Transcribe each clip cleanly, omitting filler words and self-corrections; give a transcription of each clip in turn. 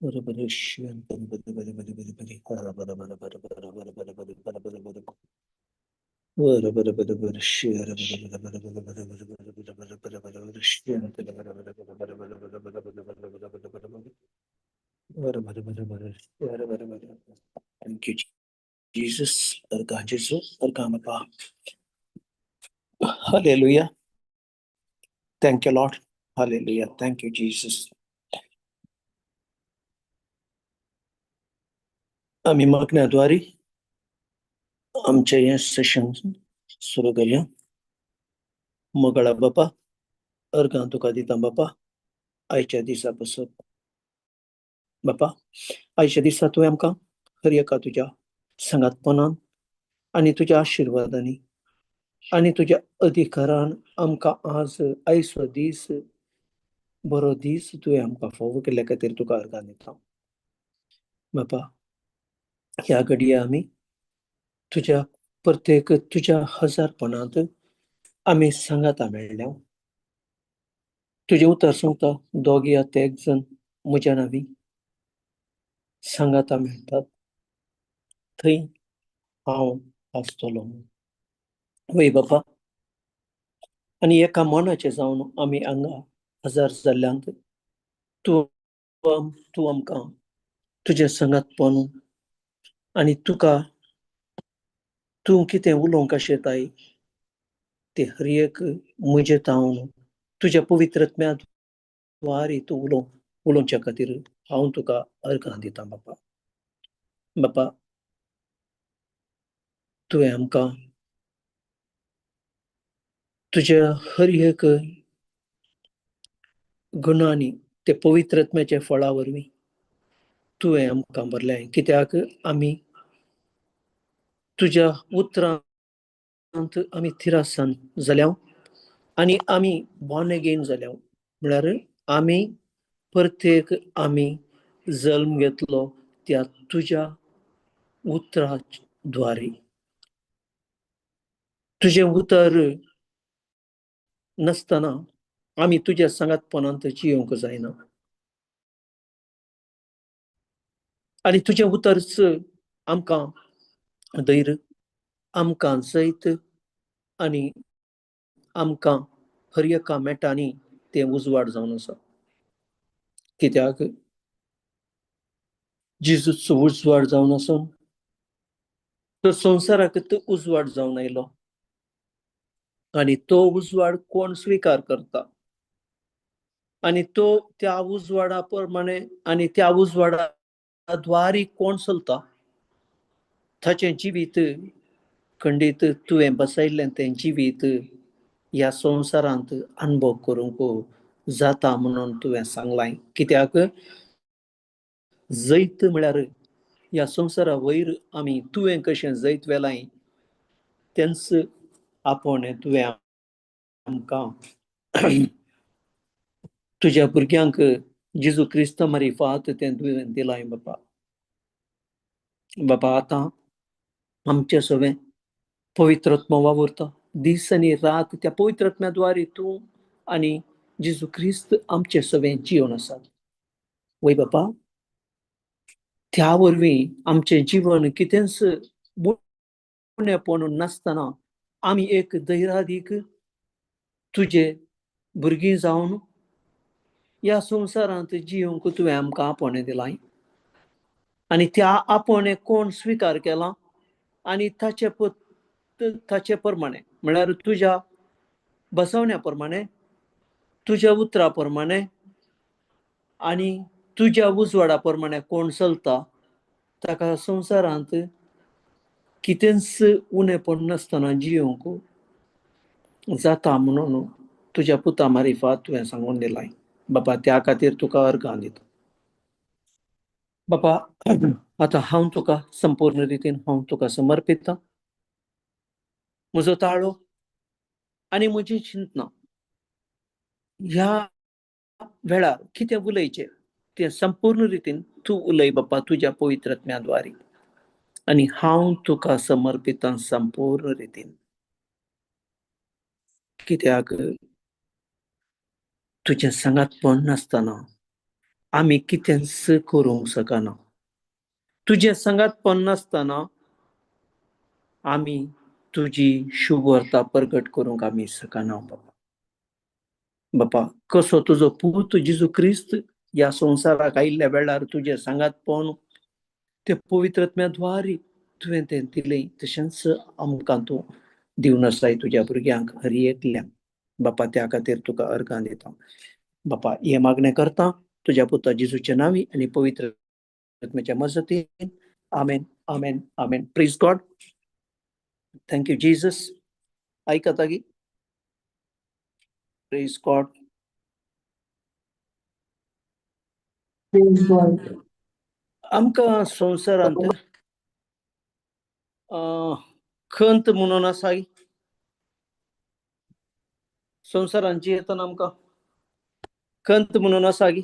Thank you, Jesus. Arga Jesus. Arga Bapa. Hallelujah. Thank you, Lord. Hallelujah. Thank you, Jesus. आम्ही मागण्याद्वारे आमचे हे सेशन सुरू करूया. मोगळा बापा, अर्गां तुका दिता बापा, आयच्या दिसा पासत बापा, आयच्या दिसा तुवें आमकां हर एका तुज्या सांगातपणान आनी तुज्या आशिर्वादांनी आनी तुज्या अधिकारान आमकां आज आयचो दीस बरो दीस तुवें आमकां फावो केल्ल्या खातीर तुका अर्गां दिता बापा. ह्या घडये आमी तुज्या प्रत्येक तुज्या हजारपणांत आमी सांगाता मेळ्ळ्या. तुजें उतर सांगता, दोग या तेग जण म्हज्या नांवी सांगाता मेळटात थंय हांव आसतलो. वय बापा, आनी एका मनाचें जावन आमी हांगा हजार जाल्ल्यांत तूं तूं आमकां तुजें सांगातपण आनी तुका तूं कितें उलोवंक आशेताय तें हर एक म्हजें तावन तुज्या पवित्र आत्म्या द्वारे तूं उलोवच्या खातीर हांव तुका अर्गां दिता बापा. बापा, तुवें आमकां तुज्या हर एक गुणांनी ते पवित्र आत्म्याच्या फळा वरवीं तुवें आमकां भरलें, कित्याक आमी तुज्या उतरांत आमी थिरासान जाल्या आनी आमी बॉर्न अगेन जाल्या. म्हळ्यार आमी प्रत्येक आमी जल्म घेतलो त्या तुज्या उतरा द्वारे. तुजें उतर नासतना आमी तुज्या सांगातपणांत जियोंक जायना आनी तुजें उतरच आमकां धैर्य, आमकां जैत आनी आमकां हर एका मेटांनी तें उजवाड जावन आसा. कित्याक जेजूचो उजवाड जावन आसून तो संवसाराक तो उजवाड जावन आयलो आनी तो उजवाड कोण स्विकार करता आनी तो त्या उजवाडा प्रमाणे आनी त्या उजवाडा द्वारी कोण चलता ताचें जिवीत खंडीत तुवें बसयल्लें तें जिवीत ह्या संवसारांत अनुभव करूंक जाता म्हणून तुवें सांगलां. कित्याक जैत म्हळ्यार ह्या संवसारा वयर आमी तुवें कशें जैत वेलाय तेंच आपोवणें तुवें आमकां तुज्या भुरग्यांक जेजू क्रिस्ता मारिफात तें तुवें दिलाय बापा. बापा, आतां आमचें सगळें पवित्र आत्मो वावुरता दीस आनी रात. त्या पवित्र आत्म्या द्वारे तूं आनी जेजू क्रिस्त आमचे सगळें जिवन आसात. वय बापा, त्या वरवीं आमचें जीवन कितेंच उणेपण नासतना आमी एक धैर्यादीक तुजे भुरगीं जावन ह्या संवसारांत जियोंक तुवें आमकां आपोवणें दिलां आनी त्या आपोवणें कोण स्विकार केलां आनी ताचे प्रमाणे म्हळ्यार तुज्या बसवण्या प्रमाणे, तुज्या उतरा प्रमाणे आनी तुज्या उजवाडा प्रमाणे कोण चलता ताका संवसारांत कितेंच उणेपण नासतना जियोंक जाता म्हणून तुज्या पुता मारिफात तुवें सांगून दिलाय बापा. त्या खातीर तुका अर्गां दिता बापा. आतां हांव तुका संपूर्ण रितीन हांव तुका समर्पिता. म्हजो ताळो आनी म्हजी चिंतना ह्या वेळार कितें उलयचें तें संपूर्ण रितीन तूं उलय बापा तुज्या पवित्र आत्म्या आनी हांव तुका समर्पिता संपूर्ण रितीन, कित्याक तुजें सांगातपण नासतना आमी कितेंच करूंक शकना. तुजें सांगातपण नासतना आमी तुजी शुभवार्ता प्रगट करूंक आमी शकना बापा. बापा, कसो तुजो पूत जेजू क्रिस्त ह्या संवसाराक आयिल्ल्या वेळार तुजें सांगातपण ते पवित्र आत्म्या द्वारे तुवें तें दिलें, तशेंच आमकां तूं दिवन आसाय तुज्या भुरग्यांक हर एकल्याक बापा. त्या खातीर तुका अर्गां दिता बापा. हें मागणें करता तुज्या पुता जेजूच्या नांवी आनी पवित्र आत्म्याच्या मजतीन. आमेन, आमेन, आमेन. Praise God. Thank you Jesus. आयकता गी? Praise God. Praise God. आमकां संवसारांत खंत म्हणून आसा. संवसारांत जियेतना आमकां खंत म्हणून आसा गी?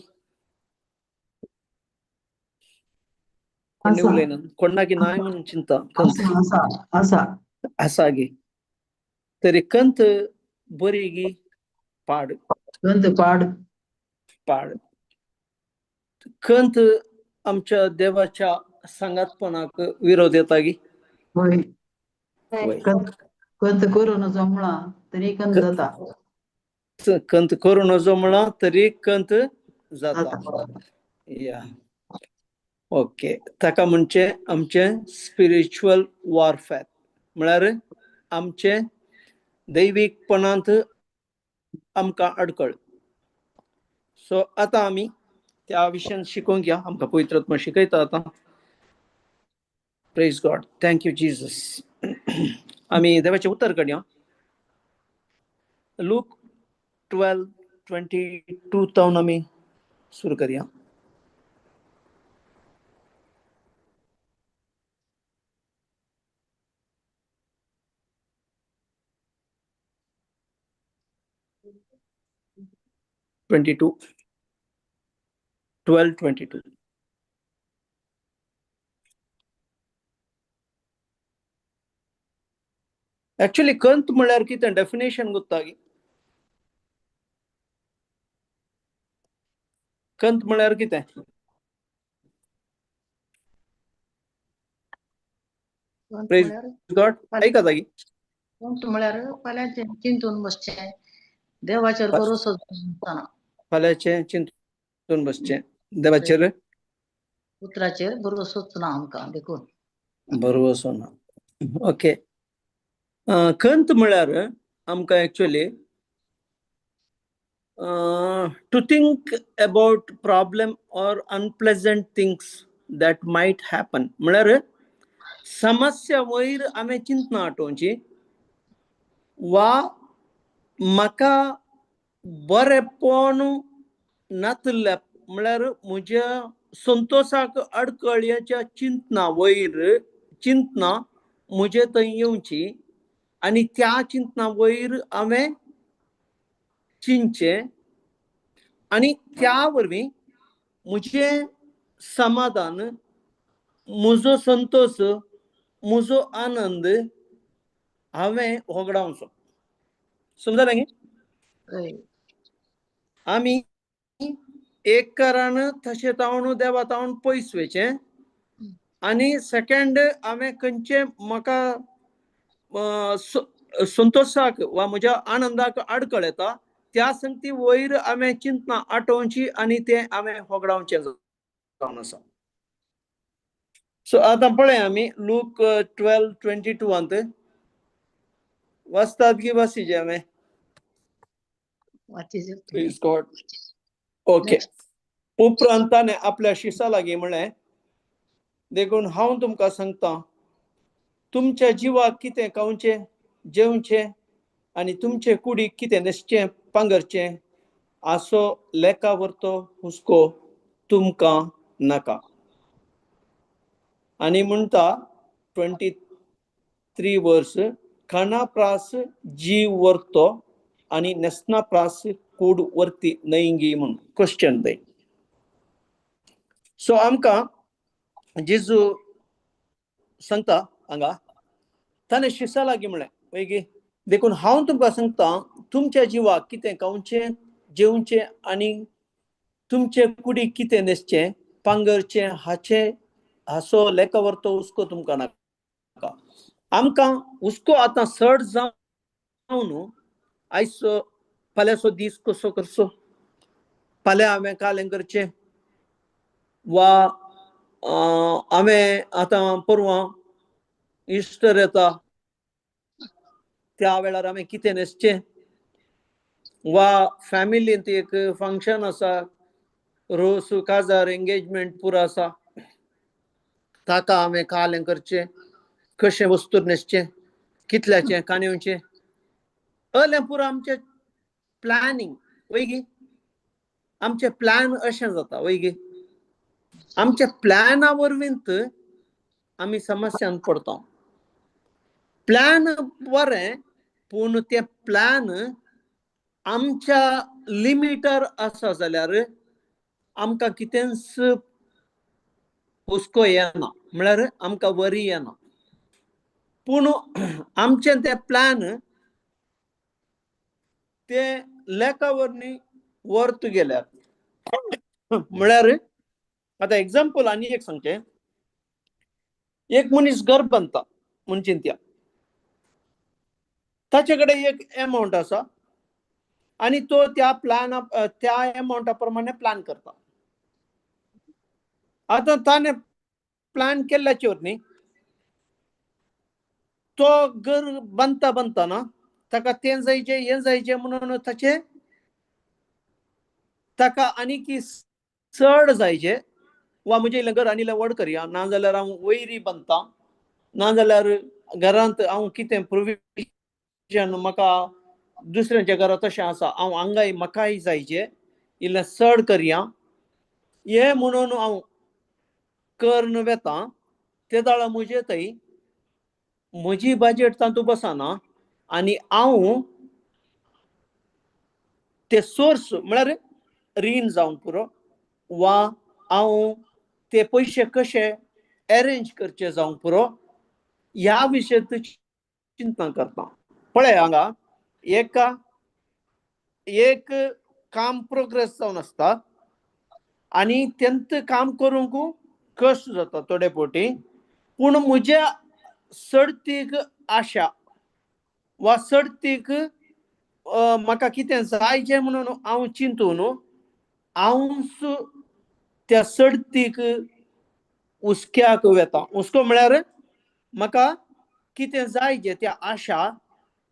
कोणी आसा. उलयना, कोणाकी नाय म्हणून चिंता खंत. आसा, आसा, आसा. आसा गी? तरी खंत बरी गी पाड? खंत पाड. पाड. खंत आमच्या देवाच्या सांगातपणाक विरोध येता गी? होय. वय. खंत खंत करून जमळा तरी खंत जाता. खंत करू नजो म्हणा तरी खंत जाता. जाता. या, ओके. ताका म्हणचे आमचें स्पिरिच्युअल वॉरफेअर, म्हळ्यार आमचें दैवीकपणांत आमकां अडकळ. सो आतां आमी त्या विशयान शिकोवंक या. आमकां पवित्र आत्मा शिकयता आतां. Praise God. Thank you Jesus. आमी देवाचें उतर काडया. लूक 12:22 तावन आमी सुरू करया. 22, 12:22. Actually खंत म्हळ्यार कितें डेफिनेशन गोत्ता गी? खंत म्हळ्यार कितें? खंत प्रेज म्हळ्यार गॉड. आयकता गी? खंत म्हळ्यार फाल्यांचें चिंतून बसचें, देवाचेर भरोसो दवरतना. फाल्यांचें चिंतून बसचें, देवाचेर उतराचेर भरोसोच ना आमकां देखून. भरवसो ना. ओके. खंत म्हळ्यार आमकां actually to think about problem or unpleasant things that might happen. म्हळ्यार समस्या वयर हांवें चिंतना आठोवची वा म्हाका बरेपण नातल्या, म्हळ्यार म्हज्या संतोशाक अडकळयाच्या चिंतना वयर चिंतना म्हजे थंय येवची आनी त्या चिंतना वयर हांवें चिंतचें आनी त्या वरवीं म्हजें समाधान, म्हजो संतोश, म्हजो आनंद हांवें होगडावचो. समजलें गे? हय. आमी एक कारण तशें तावन देवा तावन पयस वयचें आनी सेकंड हांवें खंयचें म्हाका संतोशाक वा म्हज्या आनंदाक आडकळ येता त्या संगती वयर हांवें चिंतना आठोवची आनी तें हांवें होगडावचें जावन आसा. सो आतां पळय, आमी लूक 12:22 वाचतात की वाचिजे हांवें? वाचिजे. Praise God. Okay. उपरांत ताणें आपल्या शिसा लागीं म्हणलें, देखून हांव तुमकां सांगता, तुमच्या जिवाक कितें खावचें जेवचें आनी तुमचे कुडीक कितें न्हेसचें पांगरचें आसो लेखा वरतो हुस्को तुमकां नाका. आनी म्हणटा 23 वर्स, खाणा प्रास जीव वरतो आनी न्हेसणा प्रास कूड वरती न्हय म्हणून क्वेश्चन थंय. सो आमकां जेजू सांगता हांगा, ताणें शिसा लागीं म्हणलें वय गी, देखून हांव तुमकां सांगता, तुमच्या जिवाक कितें खावचें जेवचें आनी तुमचे कुडीक कितें न्हेसचें पांगरचें हाचें हाचो लेखावरतो हुस्को तुमकां नाका. आमकां हुस्को आतां चड जावन आयचो फाल्यांचो दीस कसो करचो, फाल्यां हांवें कालें करचें वा हांवें आतां परवां इस्टर येता त्या वेळार हांवें कितें न्हेसचें वा फॅमिलींत एक फंक्शन आसा, रोस काजार एंगेजमेंट पुरो आसा, ताका हांवें कालें करचें, कशें वस्तूर न्हेसचें, कितल्याचें काणयेचें, अलें पुरो आमचें प्लॅनिंग वयगी, आमचें प्लॅन अशें जाता वयगी. आमच्या प्लॅना वरवींत आमी समस्यांत पडता. प्लॅन बरें पूण तें प्लॅन आमच्या लिमिटर आसा जाल्यार आमकां कितेंच हुस्को येना, म्हळ्यार आमकां वरी येना. पूण आमचें तें प्लॅन ते लेखा वरवीं वर्त गेल्यार, म्हळ्यार आतां एग्जाम्पल आनी एक सांगचें, एक मनीस घर बांदता म्हूण चिंतया, ताचे कडेन एक एमावंट आसा आनी तो त्या प्लॅना त्या एमावंटा प्रमाणे प्लॅन करता. आतां ताणें प्लॅन केल्ल्याचेर न्ही तो घर बांदता बांदतना ताका तें जायचें हें जायचें म्हणून ताचें ताका आनीक चड जायचें वा म्हजें इल्लें घर आनी इल्लें व्हड करया, नाजाल्यार हांव वयरी बांदता, नाजाल्यार घरांत हांव कितें प्रोविजन म्हाका दुसऱ्यांच्या घरांत तशें आसा हांव हांगाय म्हाकाय जायचें इल्लें चड करया हें म्हणून हांव करून वेता. ते दाळा म्हजे थंय म्हजी बजट तातूंत बसना आनी हांव ते सोर्स म्हळ्यार रीण जावंक पुरो वा हांव ते पयशे कशे एरेंज करचे जावंक पुरो ह्या विशयांत चिंता करता. पळय हांगा एका एक काम प्रोग्रेस जावन आसता आनी तेंत काम करूंक कश्ट जाता थोडे फावटी, पूण म्हज्या चडतीक आशा वा चडतीक म्हाका कितें जायचें म्हणून हांव चिंतून हांवच त्या चडतीक हुस्क्याक वेता. हुस्को म्हळ्यार म्हाका कितें जाय त्या आशा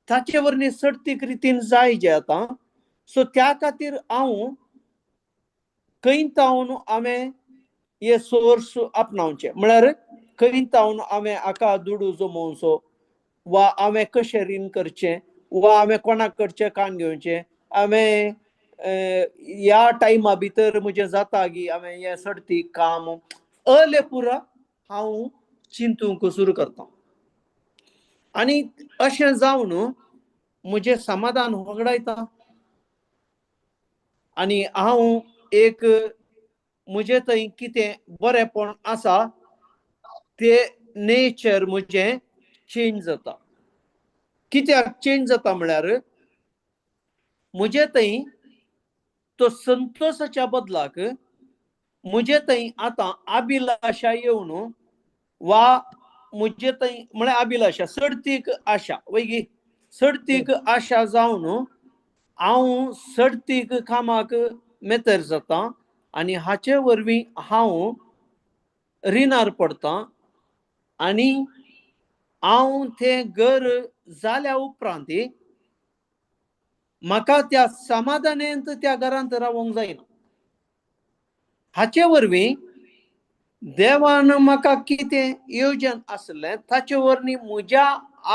ताचे वरवीं चडतीक रितीन जाय जें आतां, सो त्या खातीर हांव खंय तावन हांवें हे सोर्स आपणावचे, म्हळ्यार खंय तावन हांवें हाका दुडू जमोवचो वा हांवें कशें रीण करचें वा हांवें कोणाक कडचें कान घेवचें, हांवें ह्या टायमा भितर म्हजें जाता गी हांवें हें चडती काम अलें पुरा हांव चिंतूंक सुरू करता आनी अशें जावन म्हजें समाधान होगडायता आनी हांव एक म्हजे थंय कितें बरेंपण आसा ते नेचर म्हजें चेंज जाता. कित्याक चेंज जाता म्हळ्यार म्हजे थंय तो संतोशाच्या बदलाक म्हजे थंय आतां अभिलाशा येवन वा म्हजे थंय म्हळ्यार अभिलाशा चडतीक आशा वयगी चडतीक आशा जावन हांव चडतीक कामाक मेतर जाता आनी हाचे वरवीं हांव रिणार पडटा आनी हांव तें घर जाल्या उपरांत म्हाका त्या समाधानेंत त्या घरांत रावंक जायना. हाचे वरवीं देवान म्हाका कितें येवजण आसलें ताचे वरवीं म्हज्या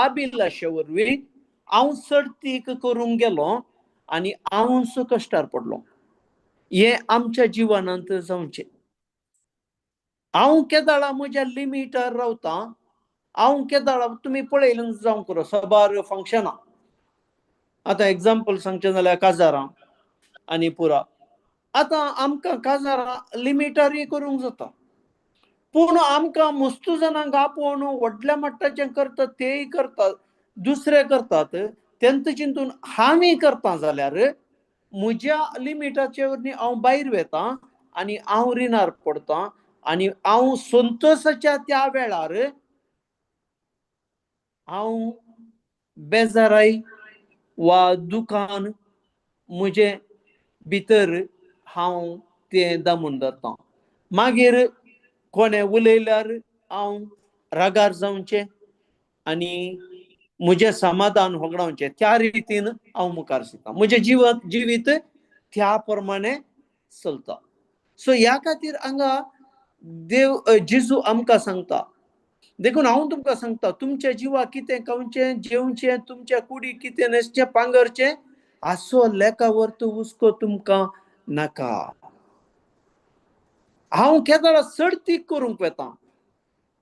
अभिलाशे वरवीं हांव चडतीक करूंक गेलो आनी हांवच कश्टार पडलो. हें आमच्या जिवनांत जावचें. हांव केदाळा म्हज्या लिमिटार रावता, हांव केदाळा तुमी पळयलें जावंक पुरो साबार फंक्शनां. आतां एग्जाम्पल सांगचें जाल्यार काजारां आनी पुरा, आतां आमकां काजारां लिमिटारय करूंक जाता, पूण आमकां मस्तू जाणांक आपोवन व्हडल्या मट्टाचें करतात तेय करतात दुसरे करतात तेंत चिंतून हांवी करता जाल्यार म्हज्या लिमिटाचे वरवीं हांव भायर वेता आनी हांव रिणार पडटा आनी हांव संतोशाच्या त्या वेळार हांव बेजाराय वा दुकान म्हजे भितर हांव तें दामून धरता. मागीर कोणें उलयल्यार हांव रागार जावचें आनी म्हजें समाधान होगडावचें, त्या रितीन हांव मुखार सरता. म्हजें जिवीत त्या प्रमाणे चलता. सो ह्या खातीर हांगा देव जेजू आमकां सांगता. देखून हांव तुमकां सांगता, तुमच्या जिवाक कितें खावचें जेवचें, तुमच्या कुडीक कितें न्हेसचें पांगरचें, आसो लेखावर्त हुस्को तुमकां नाका. हांव केदळा चडतीक करूंक वेता,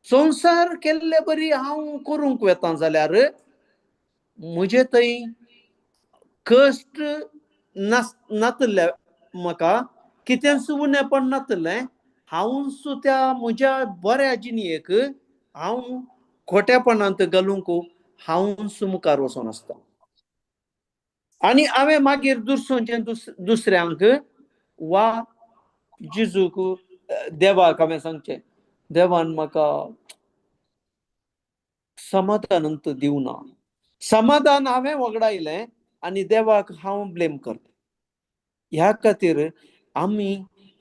संवसार केल्ले बरी हांव करूंक वेता जाल्यार म्हजे थंय कश्ट नातले, म्हाका कितेंच उणेपण नातलें. हांवूच त्या म्हज्या बऱ्या जिणेक हांव खोटेपणांत घालूंक हांवूच मुखार वचोन आसता. आनी हांवें मागीर दुसऱ्यांचें दुसऱ्यांक वा जेजूक देवाक हांवें सांगचें, देवान म्हाका समाधान दिवना, समाधान हांवें वगडायलें आनी देवाक हांव ब्लेम करता. ह्या खातीर आमी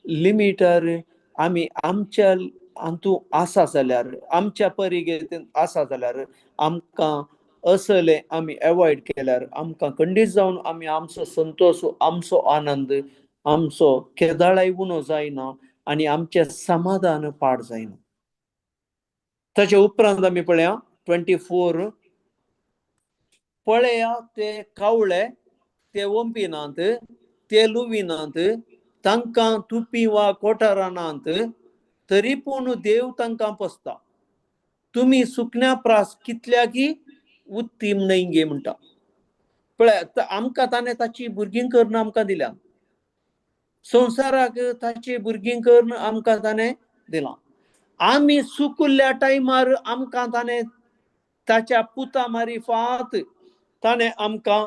लिमिटर आमी आमच्या हातूंत आसा जाल्यार, आमच्या परिगेंत आसा जाल्यार आमकां असलें आमी एवॉयड केल्यार आमकां खंडीत जावन आमी आमचो संतोश, आमचो आनंद, आमचो केदाळाय उणो जायना आनी आमचें समाधान पाड जायना. ताचे उपरांत आमी पळया 24, पळया ते कावळे, ते ओंपिनात, ते लुविनात, तांकां तुपी वा कोठारानात, तरी पूण देव तांकां पोसता. तुमी सुकण्या प्रास कितल्याकी उत्तीम न्हय गे म्हणटा. पळय आमकां ताणें ताची भुरगीं करून आमकां दिल्या, संवसाराक ताची भुरगीं करून आमकां ताणें दिलां. आमी सुकुल्ल्या टायमार आमकां ताणें ताच्या पुता मारिफात ताणें आमकां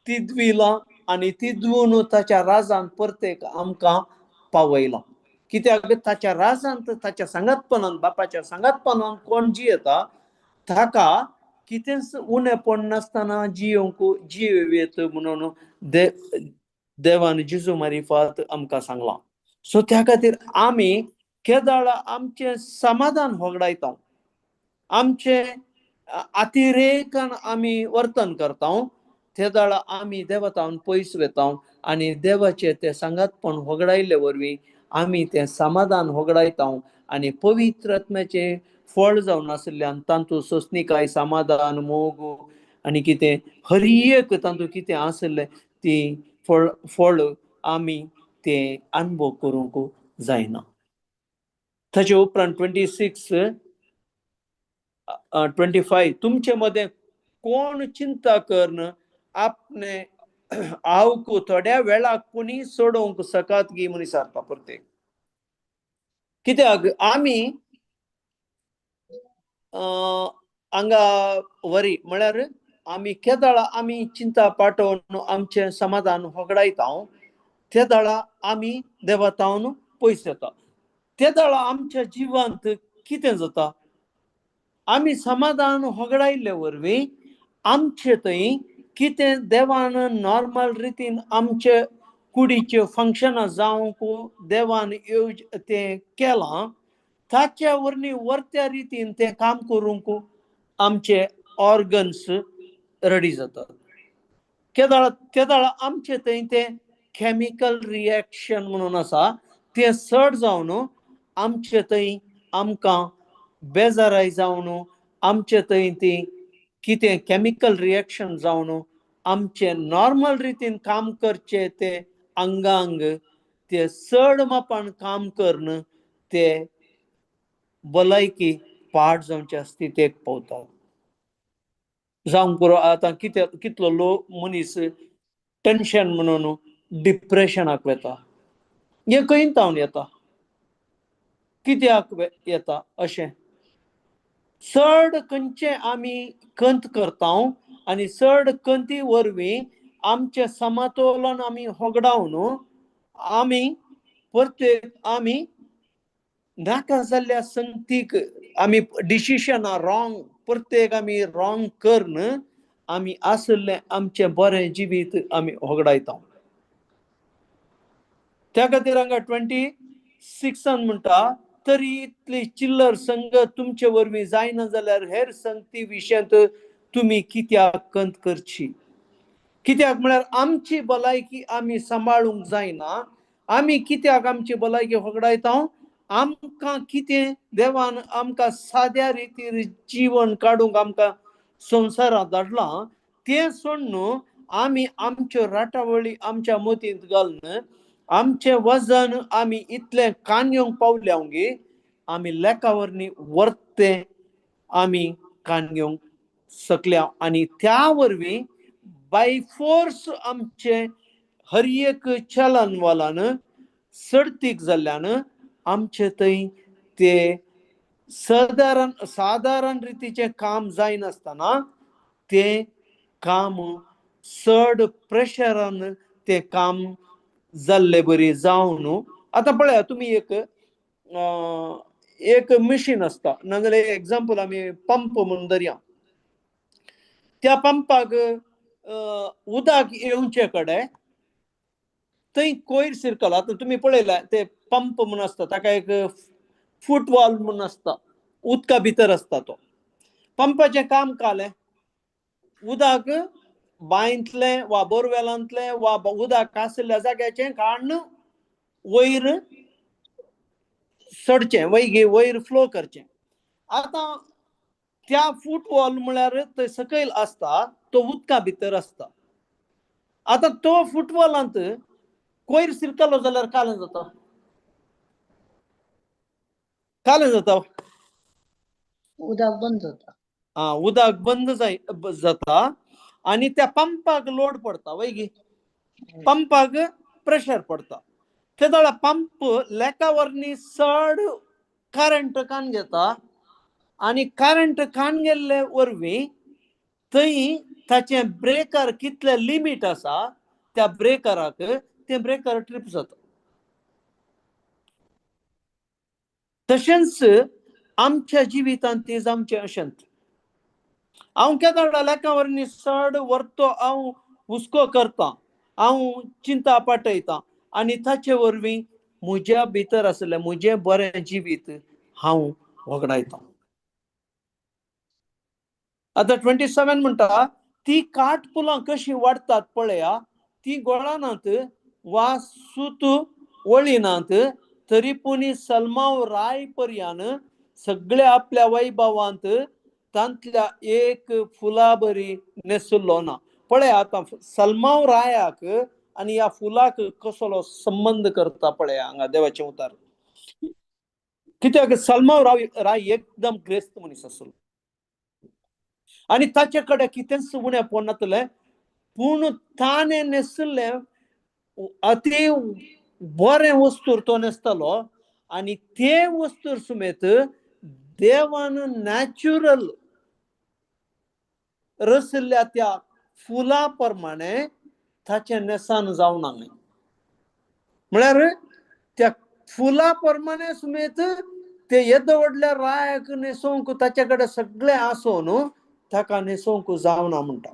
तिदविलां आनी तिदवून ताच्या राजान परतेक आमकां पावयलां. कित्याक ताच्या राजांत, ताच्या सांगातपणान, बापाच्या सांगातपणान कोण जियेता ताका कितेंच उणेपण नासतना जियोवंक जियेत म्हणून देवान जेजू मारिफात आमकां सांगलां. सो त्या खातीर आमी केदाळा आमचें समाधान होगडायता, आमचें अतिरेकान आमी वर्तन करता, तेदाळा आमी देवतावन पयस वेता आनी देवाचें तें सांगातपण होगडायल्ले वरवीं आमी तें समाधान होगडायता आनी पवित्र आत्म्याचें फळ जावन आशिल्ल्यान तातूंत सोंसणीकाय, समाधान, मोग आनी कितें हर एक तातूंत कितें आशिल्लें ती फळ आमी तें अनुभव करूंक जायना. ताचे उपरांत 26 25, तुमचे मदें कोण चिंता करून आपणे आवक थोड्या वेळाक कोणी सोडोवंक सकात गी म्हूण विचारता प्रत्येक. कित्याक आमी हांगा वरी म्हळ्यार आमी केदाळा आमी चिंता पाठोवन आमचें समाधान होगडायता, तेदाळा आमी देवतावन पयस येता. तेदाळा आमच्या जिवांत कितें जाता, आमी समाधान होगडायल्ले वरवीं आमचे थंय कितें देवान नॉर्मल रितीन आमचे कुडीच्यो फंक्शनां जावंक देवान येवज तें केलां, ताच्या वरवीं वर्त्या रितीन तें काम करूंक आमचे ऑर्गन्स रेडी जातात. केदाळा तेदाळा आमचे थंय तें केमिकल रिएक्शन म्हणून आसा तें चड जावन आमचे थंय आमकां बेजाराय जावन आमचे थंय ती कितें केमिकल रिएक्शन जावन आमचे नॉर्मल रितीन काम करचे ते आंगांग ते चड मापान काम करून ते भलायकी पाड जावच्या स्थितीक पावता. जावंक पुरो आतां कितें कितलो लोक मनीस टेंशन म्हणून डिप्रेशनाक वता, हें खंय तावन येता, कित्याक येता अशें चड खंयचें आमी कंत करता आनी चड कंती वरवीं आमचें समतोलन आमी होगडावन आमी प्रत्येक आमी नाका जाल्ल्या संगतीक आमी डिसिशनां रॉंग, प्रत्येक आमी रॉंग करून आमी आशिल्लें आमचें बरें जिवीत आमी होगडायता. त्या खातीर हांगा 26 म्हणटा, तरी इतली चिल्लर संगत तुमचे वरवीं जायना जाल्यार हेर संगती विशयांत तुमी कित्याक कंत करची? कित्याक म्हळ्यार आमची भलायकी आमी सांबाळूंक जायना. आमी कित्याक आमची भलायकी होगडायता? आमकां कितें देवान आमकां साद्या रितीर जिवन काडूंक आमकां संवसारांत धाडलां तें सोडून आमी आमच्यो राटावळी आमच्या मतींत घालून आमचें वजन आमी इतलें कान घेवंक पावल्या गे आमी लेखा वरवीं वर्तें आमी कान घेवंक शकल्या आनी त्या वरवीं बाय फोर्स आमचें हर एक चलन वलन सडतीक जाल्ल्यान आमचे थंय ते सादारण सादारण रितीचें काम जायनासतना तें काम चड प्रेशरान तें काम जाल्ले बरी जावन. आतां पळया तुमी एक एक मशीन आसता, नाजाल्यार एग्जाम्पल आमी पंप म्हणून धरया. त्या पंपाक उदक येवचे कडेन थंय कोयर सिरकला. आतां तुमी पळयला ते पंप म्हूण आसता, ताका एक फूट वॉल म्हूण आसता, उदका भितर आसता तो. पंपाचें काम कालें उदक बांयंतलें वा बोरवेलांतलें वा उदक आशिल्ल्या जाग्याचें काडून वयर चडचें, वयर वयर फ्लो करचें. आतां त्या फूट वॉल म्हळ्यार थंय सकयल आसता, तो उदका भितर आसता. आतां तो फुटबॉलांत कोयर सिरकलो जाल्यार कालें जाता, कालें जाता, उदक बंद जाता. आं, उदक बंद जाय जाता आनी त्या पंपाक लोड पडटा, वय पंपाक प्रेशर पडटा. ते वेळार पंप लेका वरवीं चड करंट कान घेता आनी करंट कान गेल्ले वरवीं थंय ताचें ब्रेकर कितले लिमीट आसा त्या ब्रेकराक तें ब्रेकर ट्रीप जाता. तशेंच आमच्या जिवितांत तें आमचें अशेंच. हांव केन्ना लेका वरवीं चड व्हरतो, हांव हुस्को करता, हांव चिंता पाटयता आनी ताचे वरवीं म्हज्या भितर आशिल्लें म्हजें बरें जिवीत हांव वगडायतां. आतां 27 म्हणटा, ती काटफुलां कशीं वाडटात पळया, ती गोळानात वा सूत वळिनात, तरी पूण सलमाव राय पर्यान सगळ्या आपल्या वैभवांत तांतल्या एक फुला बरी नेसुल्लो ना. पळया आतां सलमाव रायाक आनी ह्या फुलाक कसलो संबंद करता पळया हांगा देवाचें उतार. कित्याक सलमाव राय एकदम ग्रेस्त मनीस आसलो आनी ताचे कडेन कितेंच उणेपण नासलें, पूण ताणें न्हेसिल्लें अती बरें वस्तूर तो न्हेसतालो आनी ते वस्तूर समेत देवान नॅचरल रशिल्ल्या त्या फुला प्रमाणे ताचें न्हेसान जावना न्हय. म्हळ्यार त्या फुला प्रमाणे समेत ते येदो व्हडल्या रायाक न्हेसोवंक ताचे कडेन सगळें आसून ताका न्हेसोवंक जावना म्हणटा.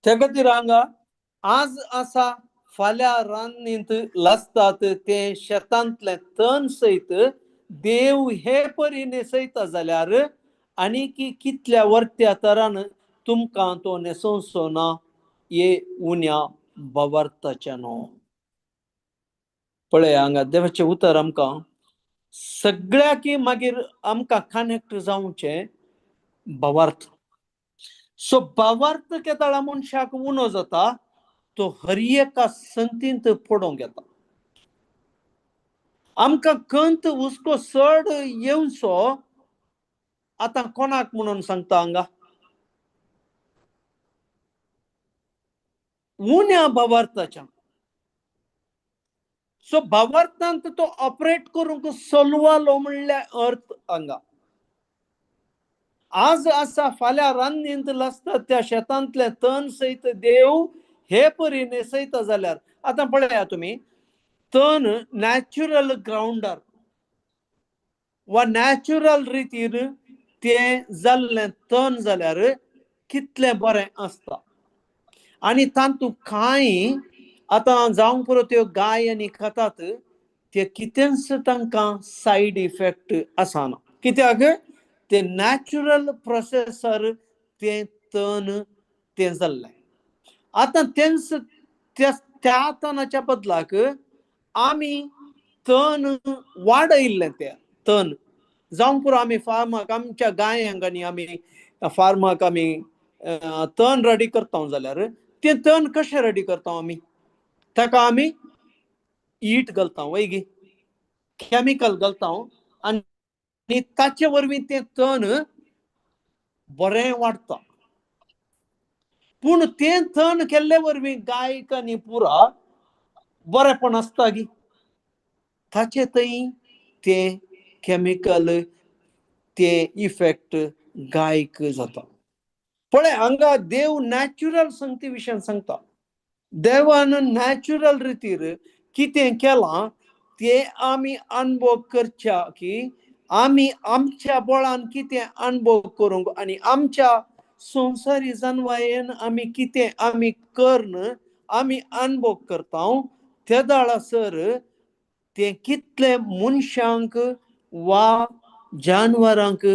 त्या खातीर हांगा आज आसा फाल्यां रान्नींत लासतात तें शेतांतलें तण सयत देव हे परी न्हेसयता जाल्यार आनी की कितल्या वर्त्या तरान तुमकां तो न्हेसोवचो ना हे उण्या भावार्थाच्या न्हू. पळय हांगा देवाचें उतर आमकां सगळ्याकी मागीर आमकां कनेक्ट जावचें भावार्थ. सो भावार्थ केदळा मनशाक उणो जाता तो हर एका संतींत पडोवंक येता. आमकां कंत हुस्को चड येवचो आतां कोणाक म्हणून सांगता हांगा उण्या भावार्थाच्या. सो भावार्थांत तो ऑपरेट करूंक सलवालो म्हणल्यार अर्थ हांगा. आज आसा फाल्यां रान्नींत लासता त्या शेतांतलें तण सयत देव हे परी न्हेसयता जाल्यार. आतां पळया तुमी, तण नॅचरल ग्रावंडार वा नॅचरल रितीन तें जाल्लें तण जाल्यार कितलें बरें आसता. आनी तातूंत कांय आतां जावंक पुरो त्यो गाय आनी खातात ते कितेंच तांकां सायड इफेक्ट आसना. कित्याक ते नॅचरल प्रोसेसर तें तण तें जाल्लें. आतां तेंच त्या तणाच्या बदलाक आमी तण वाडयल्लें. तें तण जावंक पुरो आमी फार्माक आमच्या गायांक आनी आमी फार्माक आमी तण रेडी करता जाल्यार तें तण कशें रेडी करता आमी? ताका आमी ईट घालता वय गी, केमिकल घालता आनी ताचे वरवीं तें तण बरें वाडटा. पूण तें तण केल्ले वरवीं गायक आनी पुरा बरेंपण आसता गी, ताचे थंय तें केमिकल तें इफेक्ट गायक जाता. पळय हांगा देव नॅचरल संगती विशयान सांगता. देवान नॅचरल रितीर कितें केलां तें आमी अनुभव करच्या की आमी आमच्या बळान कितें अनुभव करूंक आनी आमच्या संवसारी जनवायेन आमी कितें आमी करून आमी अनुभव करता ते दाळासर तें कितले मनशांक वा जानवरांक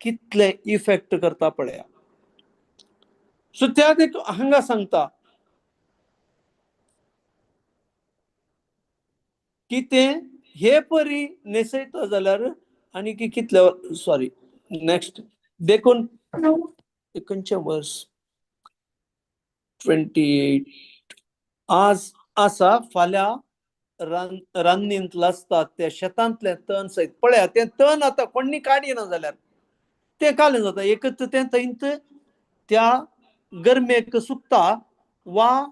कितले इफेक्ट करता पळया. सो त्या देखून हांगा सांगता कितें हे परी न्हेसयता जाल्यार आनी कितले सॉरी नेक्स्ट देखून खंयचें वर्स 28 आज आसा फाल्यां रान्नींत लासतात त्या शेतांतलें तण सयत. पळया तें तण आतां कोण्णी काडिना जाल्यार तें कालें जाता. एकच तें थंयत त्या गरमेक सुकता वा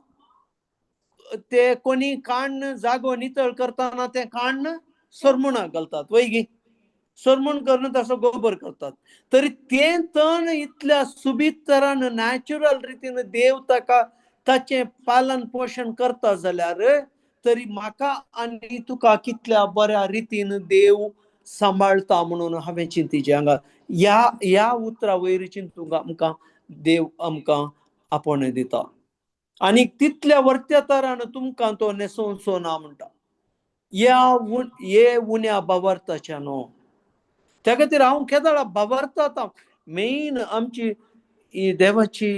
ते कोणी काण्ण जागो नितळ करतना तें काण्ण सरमुणाक घालतात वय गी, सरमूण करून तसो गोबर करतात. तरी तें तण इतल्या सुबीत तरान नॅचरल रितीन देव ताका ताचें पालन पोशण करता जाल्यार तरी म्हाका आनी तुका कितल्या बऱ्या रितीन देव सांबाळता म्हणून हांवें चिंतीचें हांगा ह्या ह्या उतरा वयर चिंतूंक आमकां देव आमकां आपोवणें दिता. आनी तितल्या वर्त्या तरान तुमकां तो न्हेसोवचो ना म्हणटा. ह्या हे उण्या भावार्थाच्या न्हू. त्या खातीर हांव केदळा भावार्थात मेन आमची ही देवाची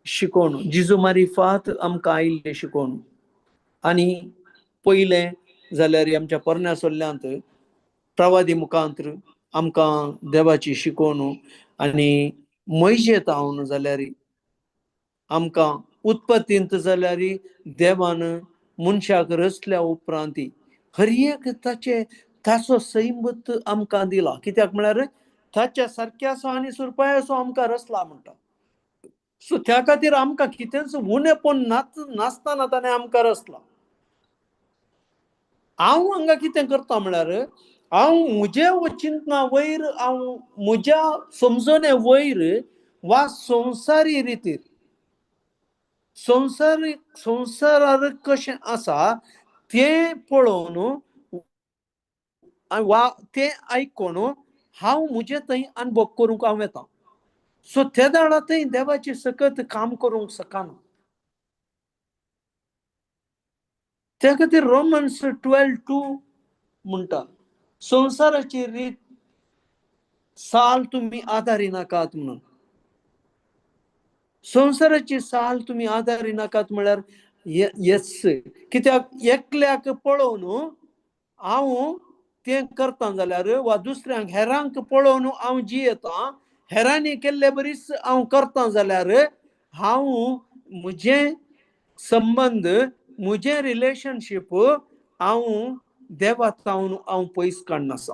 शिकवण जिजू मारिफात आमकां आयिल्ली शिकवण. आनी पयलें जाल्यार आमच्या पोरण्या सोल्ल्यांत प्रवादी मुखांत आमकां देवाची शिकवण आनी मैजेत हांव जाल्यार आमकां उत्पत्तींत जाल्यार देवान मनशाक रचल्या उपरांत हर एक ताचे ताचो सैमत आमकां दिला. कित्याक म्हळ्यार ताच्या सारक्याचो आनी सुरपायाचो आमकां रचला म्हणटा. सो त्या खातीर आमकां कितेंच उणेपण नासतना ताणें आमकां रचला. हांव हांगा कितें करता म्हळ्यार हांव म्हजे चिंतना वयर हांव म्हज्या समजणे वयर वा संवसारी रितीर संवसार संवसारार कशें आसा तें पळोवन वा तें आयकून हांव म्हजें थंय अनुभव करूंक हांव येता. सो ते दाडा थंय देवाची सकत काम करूंक शकना. त्या खातीर रोमन्स 12:2 म्हणटा संवसाराची रीत साल तुमी आदारी नाकात म्हणून. संवसाराची साल तुमी आदारी नाकात म्हळ्यार येस कित्याक एकल्याक पळोवन हांव तें करता जाल्यार वा दुसऱ्यांक हेरांक पळोवन हांव जियेता हेरांनी केल्ले बरीच हांव करता जाल्यार हांव म्हजें संबंद म्हजें रिलेशनशीप हांव देवा सावन हांव पयस काडनासा.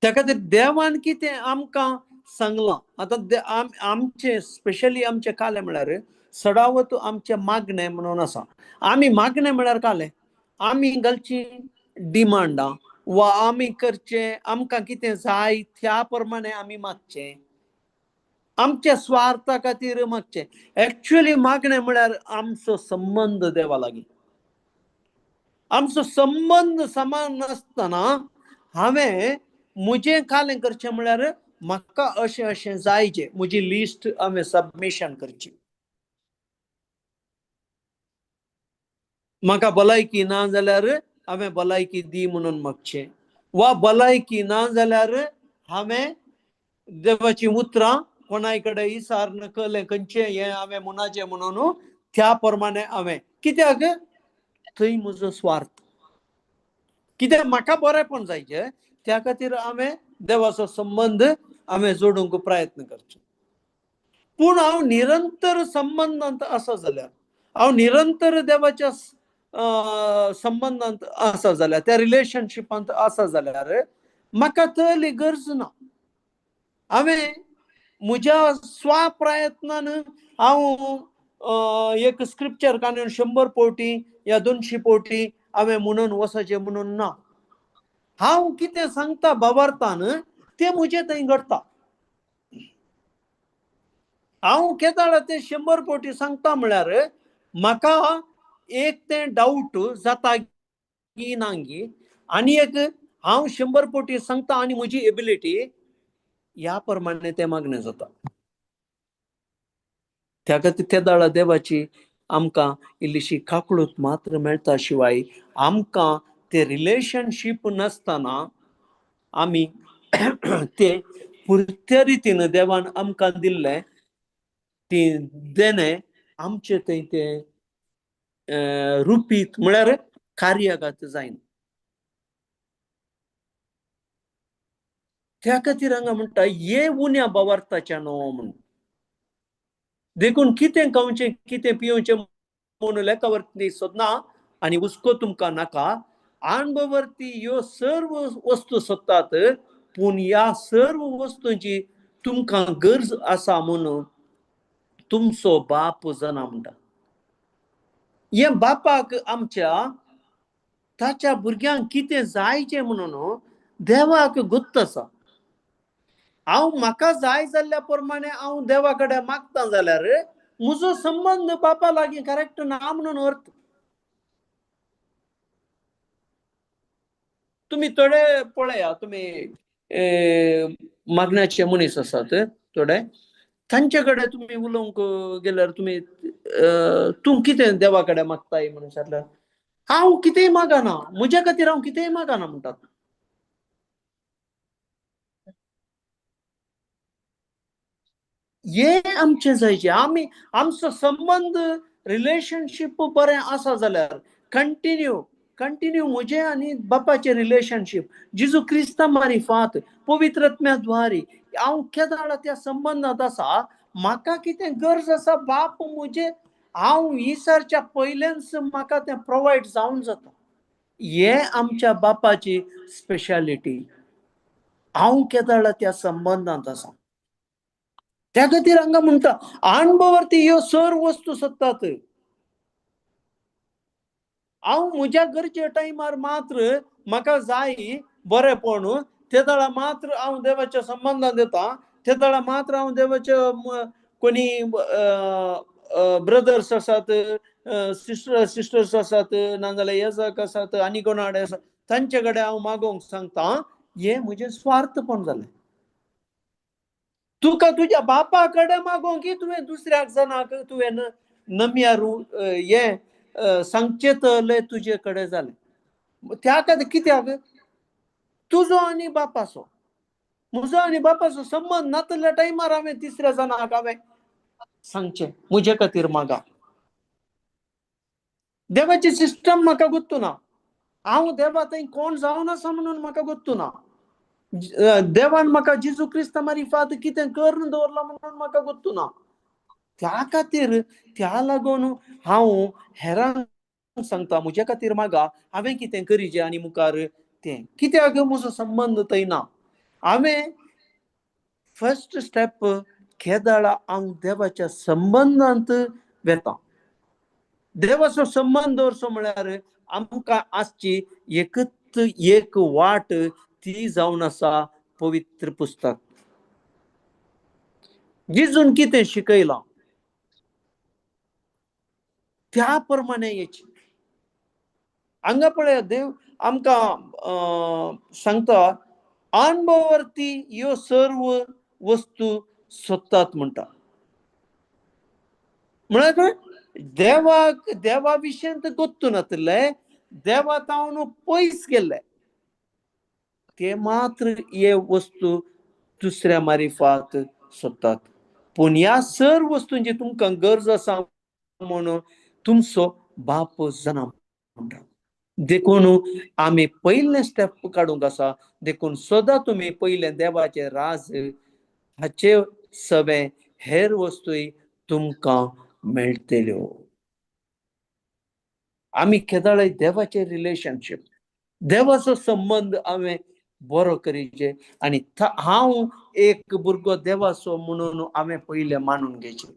त्या खातीर देवान कितें आमकां सांगलां आतां आमचें स्पेशली आमचें कालें म्हळ्यार सडावत आमचें मागणें म्हणून आसा. आमी मागणें म्हळ्यार कालें आमी घालची डिमांडां वा आमी करचें आमकां कितें जाय त्या प्रमाणे आमी मागचें, आमच्या स्वार्था खातीर मागचें. एक्चुअली मागणें म्हळ्यार आमचो संबंद देवा लागीं, आमचो संबंद समान नासतना हांवें म्हजें कालें करचें म्हळ्यार म्हाका अशें अशें जायचें, म्हजी लिस्ट हांवें सबमिशन करची. म्हाका भलायकी ना जाल्यार हांवें भलायकी दी म्हणून मागचें, वा भलायकी ना जाल्यार हांवें देवाचीं उतरां कोणाय कडेन इसार कळ्ळें खंयचें हें हांवें मुनाचें म्हणून त्या प्रमाणे हांवें, कित्याक थंय म्हजो स्वार्थ, कित्याक म्हाका बरेंपण जायचें, त्या खातीर हांवें देवाचो संबंद हांवें जोडूंक प्रयत्न करचो. पूण हांव निरंतर संबंदांत आसा जाल्यार, हांव निरंतर देवाच्या संबंदांत आसा जाल्यार, त्या रिलेशनशिपांत आसा जाल्यार म्हाका तली गरज ना. हांवें म्हज्या स्वप्रयत्नान हांव एक स्क्रिप्चर काडून 100 पवटी या 200 पवटी हांवें म्हणून वचचें म्हणून ना. हांव कितें सांगता भावार्थान तें म्हजें थंय घडटा. हांव केदाळा तें 100 पवटी सांगता म्हळ्यार म्हाका एक तें डावट जाता की ना गी, आनी एक हांव 100 पवटी सांगता आनी म्हजी एबिलिटी ह्या प्रमाणे तें मागणें जाता. त्या खातीर त्या दाळा देवाची आमकां इल्लीशी काकळूत मात्र मेळटा, शिवाय आमकां ते रिलेशनशीप नासतना आमी ते पुरत्या रितीन देवान आमकां दिल्लें ती देणें आमचे थंय तें रुपीत म्हळ्यार कार्यागत जायना. त्या खातीर हांगा म्हणटा हे उण्या भावार्थाच्या न्हू म्हणून. देखून कितें खावचें कितें पिवचें म्हणून लेखावरती सोदना आनी हुस्को तुमकां नाका. अणभवरती ह्यो सर्व वस्तू सोदतात, पूण ह्या सर्व वस्तूंची तुमकां गरज आसा म्हणून तुमचो बाप जाणा म्हणटा. हे बापाक आमच्या ताच्या भुरग्यांक कितें जायचें म्हणून देवाक गुप्त आसा. हांव म्हाका जाय जाल्ल्या प्रमाणे हांव देवा कडेन मागता जाल्यार म्हजो संबंद बापा लागीं करेक्ट ना म्हणून अर्थ. तुमी थोडे पळया, तुमी मागण्याचे मनीस आसात थोडे, तांचे कडेन तुमी उलोवंक गेल्यार तुमी तूं कितें देवा कडेन मागताय म्हणून विचारल्यार हांव कितेंय मागना, म्हज्या खातीर हांव कितेंय मागना म्हणटात. हे आमचें जायचें, आमी आमचो संबंद रिलेशनशीप बरें आसा जाल्यार कंटिन्यू कंटिन्यू म्हजें आनी बापाचें रिलेशनशीप जेजू क्रिस्ता मारिफात पवित्र आत्म्या द्वारी हांव केदाळा त्या संबंदांत आसा. म्हाका कितें गरज आसा बाप म्हजें हांव विसरच्या पयल्याच म्हाका तें प्रोवायड जावन जाता. हें आमच्या बापाची स्पेशालिटी. हांव केदाळा त्या संबंदांत आसा. त्या खातीर हांगा म्हणटा अणभवावरती ह्यो सर्व वस्तू सोदतात. हांव म्हज्या गरजे टायमार मात्र म्हाका जाय बरेंपण ते वेळार मात्र हांव देवाच्या संबंदान येता, ते वेळार मात्र हांव देवाच्या कोणी ब्रदर्स आसात, सिस्टर्स आसात, नाजाल्यार येजक आसात आनी कोणा कडेन आसा तांचे कडेन हांव मागोवंक सांगता. हें म्हजें स्वार्थपण जालें. तुका तुज्या बापा कडेन मागोवंक की तुवें दुसऱ्याक जाणाक तुवें नमयार हें सांगचें तले तुजे कडेन जालें. त्या खातीर कित्याक तुजो आनी बापाचो म्हजो आनी बापाचो संबंद नातल्या टायमार हांवें तिसऱ्या जाणाक हांवें सांगचें म्हजे खातीर मागा. देवाची सिस्टम म्हाका गोत्तू ना. हांव देवा थंय कोण जावन आसा म्हणून म्हाका गोत्तू ना. देवान म्हाका जेजू क्रिस्ता मारिफात कितें करून दवरलां म्हणून म्हाका गोत्तू ना. त्या खातीर त्या लागून हांव हेरांक सांगता म्हज्या खातीर मागा हांवें कितें करीचें आनी मुखार तें कित्याक म्हजो संबंद थंय ना. हांवें फर्स्ट स्टेप केदाळा हांव देवाच्या संबंदांत वेता. देवाचो संबंद दवरचो म्हळ्यार आमकां आसची एकच फक्त एक वाट ती जावन आसा पवित्र पुस्तक. जेजून कितें शिकयलां त्या प्रमाणे येची. हांगा पळय देव आमकां सांगता अनुभवावरती ह्यो सर्व वस्तू सोदतात म्हणटा. म्हळ्यार देवाक देवा विशयंत गोत्तू नातिल्ले, देवा तावन पयस गेल्ले ते मात्र हे वस्तू दुसऱ्या मारिफात सोदतात. पूण ह्या सर्व वस्तूंची तुमकां गरज आसा म्हणून तुमचो बाप जाणा म्हणटा. देखून आमी पयलें स्टेप काडूंक आसा. देखून सदां तुमी पयलें देवाचें राज हाचे सगळें हेर वस्तूय तुमकां मेळटल्यो. आमी केदाळय देवाचें रिलेशनशीप, देवाचो संबंद हांवें बरो करीचे आनी हांव एक भुरगो देवाचो म्हणून हांवें पयलें मानून घेवचें.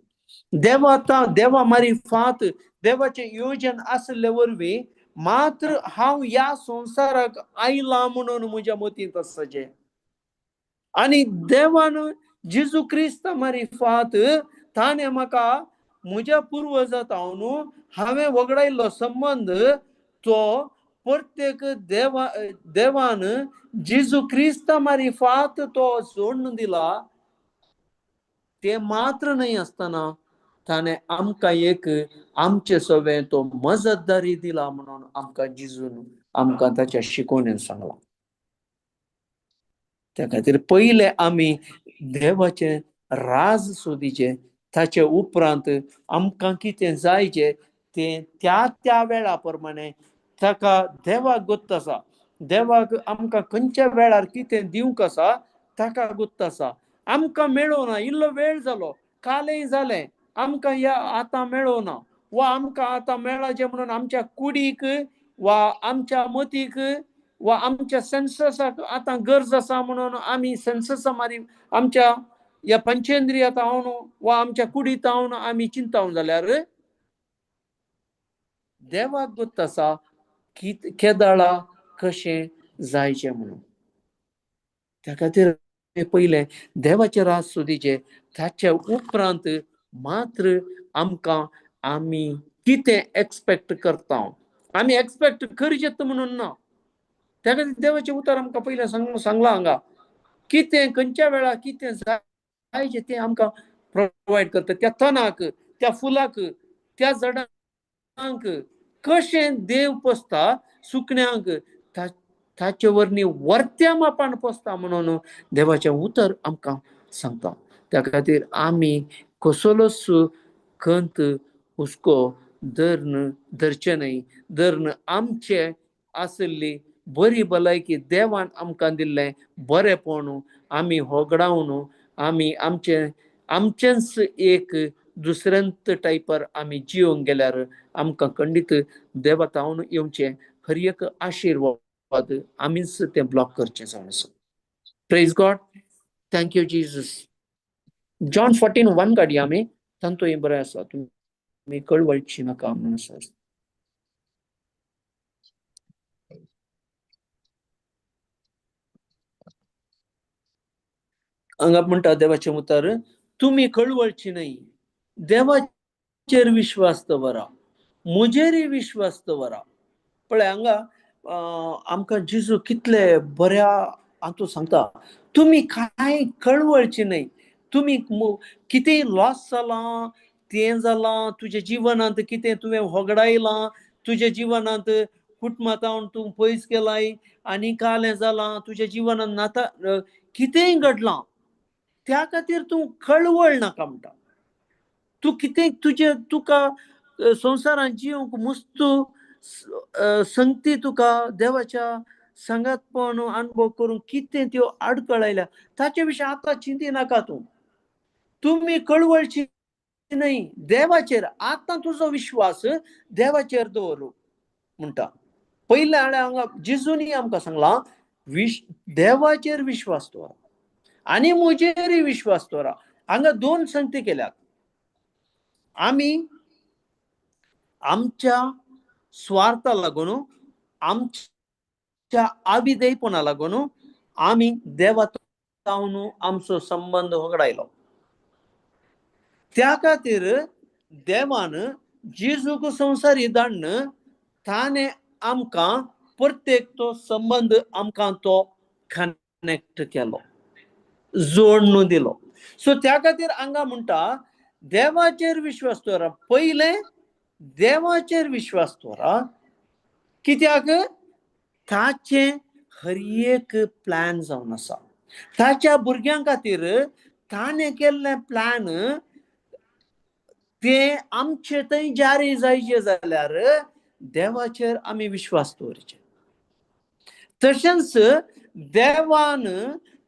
देवा देवा मारिफात देवाचें योजन आसले वरवीं मात्र हांव ह्या संवसाराक आयलां म्हणून म्हज्या मतींत आसचें. आनी देवान जेजू क्रिस्ता मारिफात ताणें म्हाका म्हज्या पुर्वजां न्हू हांवें वगडायल्लो संबंद तो प्रत्येक देवा देवान जेजू क्रिस्ता मारिफात तो जोडून दिला. ते मात्र न्हय आसतना ताणें आमकां एक आमचे सवें तो मजतदारी दिला म्हणून आमकां जेजून आमकां ताच्या शिकोवणेन सांगलां. त्या खातीर पयलें आमी देवाचें राज सोदीचें, ताचे उपरांत आमकां कितें जायचें तें त्या त्या वेळा प्रमाणे ताका देवाक गोत्त आसा. देवाक आमकां खंयच्या वेळार कितें दिवंक आसा ताका गोत्त आसा. आमकां मेळोना, इल्लो वेळ जालो, कालय जालें, आमकां ह्या आतां मेळोना वा आमकां आतां मेळाचें म्हणून आमच्या कुडीक वा आमच्या मतीक वा आमच्या सेन्ससाक आतां गरज आसा म्हणून आमी सेन्ससा मारी आमच्या ह्या पंचेंद्रियांत हांव वा आमच्या कुडींत हांव आमी चिंतावन जाल्यार देवाक गोत्त आसा की केदाळा कशें जायचें म्हणून. त्या खातीर पयलें देवाचें राज सोदीचें, ताच्या उपरांत मात्र आमकां आमी कितें एक्सपेक्ट करता, आमी एक्सपेक्ट करचें म्हणून ना. त्या खातीर देवाचें उतर आमकां पयलें सांगलां हांगा कितें खंयच्या वेळार कितें जायचें तें आमकां प्रोवायड करता. त्या तणाक, त्या फुलाक, त्या झाडांक कशें देव पोसता, सुकण्यांक ताचे वरवीं वर्त्या मापान पोसता म्हणून देवाचें उतर आमकां सांगता. त्या खातीर आमी कसलोच खंत हुस्को धरून धरचें न्हय, धरून आमचे आशिल्ली बरी भलायकी देवान आमकां दिल्लें बरेंपण आमी होगडावन आमी आमचे आमचेंच एक दुसऱ्यांत टायपार आमी जियोंक गेल्यार आमकां खंडीत देवा तावन येवचें हर एक आशिर्वाद आमीच तें ब्लॉक करचें जावन आसा. Praise God, thank you Jesus. John 14:1 काडया आमी, तांतूय हें बरें आसा, तुमी कळवळची नाका म्हणून आसा. हांगा म्हणटा देवाचें उतर, तुमी कळवळची न्हय, देवाचेर विश्वास दवरा, म्हजेरय विश्वास दवरा. पळय हांगा आमकां जेजू कितले बऱ्या हातूंत सांगता, तुमी कांय कळवळची न्हय, तुमी कितेंय लॉस जालां, तें जालां, तुज्या जिवनांत कितें तुवें होगडायलां, तुज्या जिवनांत कुटुंबांत तूं पयस गेलाय आनी कालें जालां, तुज्या जिवनांत नाता कितेंय घडलां, त्या खातीर तूं कळवळ नाका म्हणटा. तूं कितें तुजें तुका संवसारांत जिवंक मुस्तू संगती तुका देवाच्या सांगातपण अनुभव करूंक कितें त्यो आडखळ आयल्या ताचे विशीं आतां चिंती नाका तूं. तुमी कळवळची न्हय, देवाचेर आतां तुजो विश्वास देवाचेर दवर म्हणटा. पयलें हांगा हांगा जेजूनी आमकां सांगलां, देवाचेर विश्वास दवरा आनी म्हजेरय विश्वास दवरा. हांगा दोन संगती केल्यात. आमी आमच्या स्वार्था लागून, आमच्या आमच्या आविदेयपणा लागून आमी देवा तावन आमचो संबंद होगडायलो. त्या खातीर देवान जेजूक संवसारी धाडून ताणें आमकां प्रत्येक तो संबंद आमकां तो कनेक्ट केलो, जोडून दिलो. सो त्या खातीर हांगा म्हणटा देवाचेर विश्वास दवरा, पयलें देवाचेर विश्वास दवरा, कित्याक ताचें हर एक प्लॅन जावन आसा. ताच्या भुरग्यां खातीर ताणें केल्लें प्लॅन ते आमचे थंय जारी जायचे जाल्यार देवाचेर आमी विश्वास दवरचे. तशेंच देवान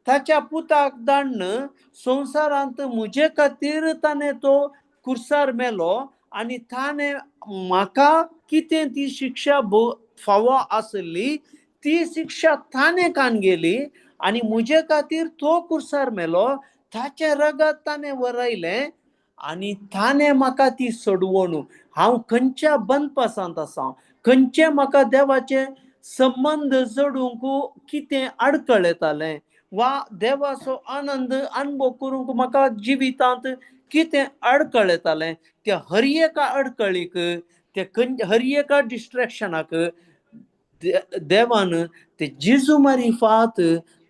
ताच्या पुताक धाडून संवसारांत म्हजे खातीर ताणें तो कुर्सार मेलो आनी ताणें म्हाका कितें ती शिक्षा फावो आसली ती शिक्षा ताणें कान गेली आनी म्हजे खातीर तो कुर्सार मेलो, ताचें रगत ताणें वरयलें आनी ताणें म्हाका ती सोडवण. हांव खंयच्या बंदपासांत आसा, खंयचे म्हाका देवाचे संबंद जोडूंक कितें आडखळ येतालें वा देवाचो आनंद अनुभव करूंक म्हाका जिवितांत कितें आडखळ येतालें, त्या हर एका आडखळीक, त्या हर एका डिस्ट्रेक्शनाक देवान ते जेजू मारिफात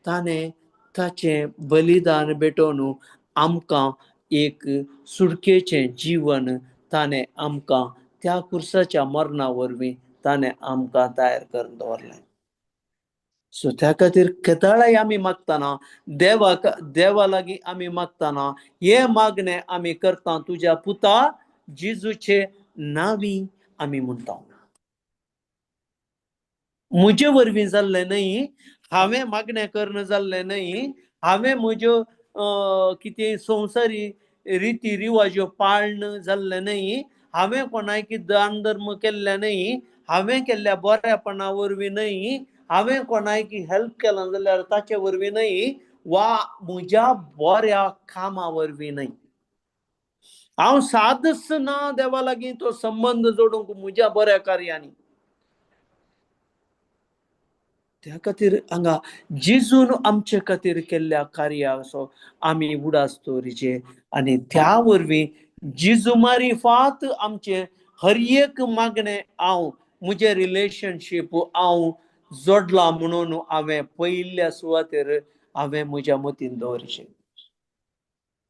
ताणें ताचें बलिदान भेटोवन आमकां एक सुटकेचें जीवन ताणें आमकां त्या कुर्साच्या मरणा वरवीं ताणें आमकां तयार करून दवरलें. सो त्या खातीर केदळाय आमी मागतना देवाक, देवा लागीं आमी मागतना हे मागणें आमी करता तुज्या पुता जेजूचे नांवी आमी म्हणटा. म्हजे वरवीं जाल्लें न्हय, हांवें मागणें करून जाल्लें न्हय, हांवें म्हज्यो कितें संवसारी रिती रिवाज्यो पाळण जाल्लें न्हय, हांवें कोणायकी दान धर्म केल्लें न्हय, हांवें केल्ल्या बऱ्यापणा वरवीं न्हय, हांवें कोणायकी हेल्प केलां जाल्यार ताचे वरवीं न्हय वा म्हज्या बऱ्या कामा वरवीं न्हय. हांव सादच ना देवा लागीं तो संबंद जोडूंक म्हज्या बऱ्या कार्यांनी. त्या खातीर हांगा जेजून आमचे खातीर केल्ल्या कार्याचो आमी उडास दवरिचे आनी त्या वरवीं जेजू मारिफात आमचें हर एक मागणें हांव म्हजें रिलेशनशीप हांव जोडलां म्हणून हांवें पयल्या सुवातेर हांवें म्हज्या मतीन दवरचें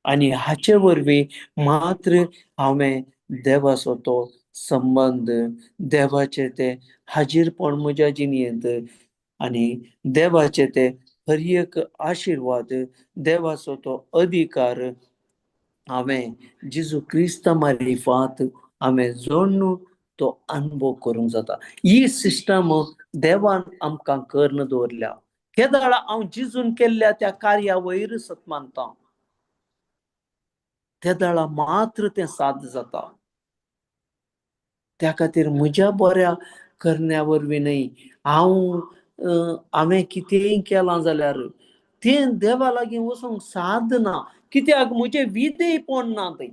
आनी हाचे वरवीं मात्र हांवें देवाचो तो संबंद, देवाचें तें हाजीरपण म्हज्या जिणेंत आनी देवाचे ते हर एक आशिर्वाद, देवाचो तो अधिकार हांवें जेजू क्रिस्ता मारिफात हांवें जोडून तो अनुभव करूंक जाता. ही सिस्टम देवान आमकां करून दवरल्या. केदळा हांव जेजून केल्ल्या त्या कार्या वयर सत मानता तेदळा मात्र तें साध्य जाता. त्या खातीर म्हज्या बऱ्या करण्या वरवीं न्हय, हांव हांवें कितेंय केलां जाल्यार तें देवा लागीं वचूंक साध्य ना, कित्याक म्हजें विधेयपण ना थंय.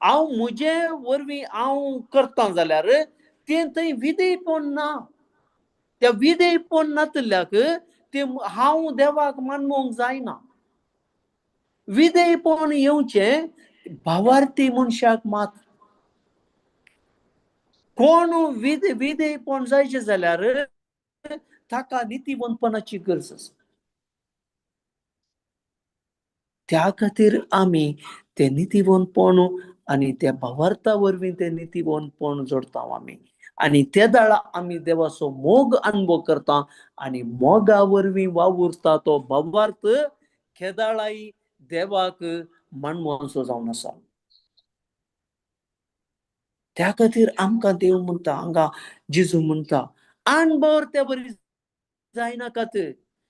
हांव म्हजे वरवीं हांव करतां जाल्यार तें थंय विधेयपण ना. त्या विधेयपण नातिल्ल्याक तें हांव देवाक मानवंक जायना. विधेयपण येवचें भावार्थी मनशाक मात. कोण विधेयपण जायचें जाल्यार ताका नितीवंतपणाची गरज आसा. त्या खातीर आमी तें नितीवंतपण आनी त्या भावार्था वरवीं तें नितीवंतपण जोडटा आमी आनी ते दाळा आमी देवाचो मोग अनुभव करता आनी मोगा वरवीं वावुरता तो भावार्थ केदाळाय देवाक मानवचो जावन आसा. त्या खातीर आमकां देव म्हणटा, हांगा जेजू म्हणटा अणभव त्या बरी जायनाकात.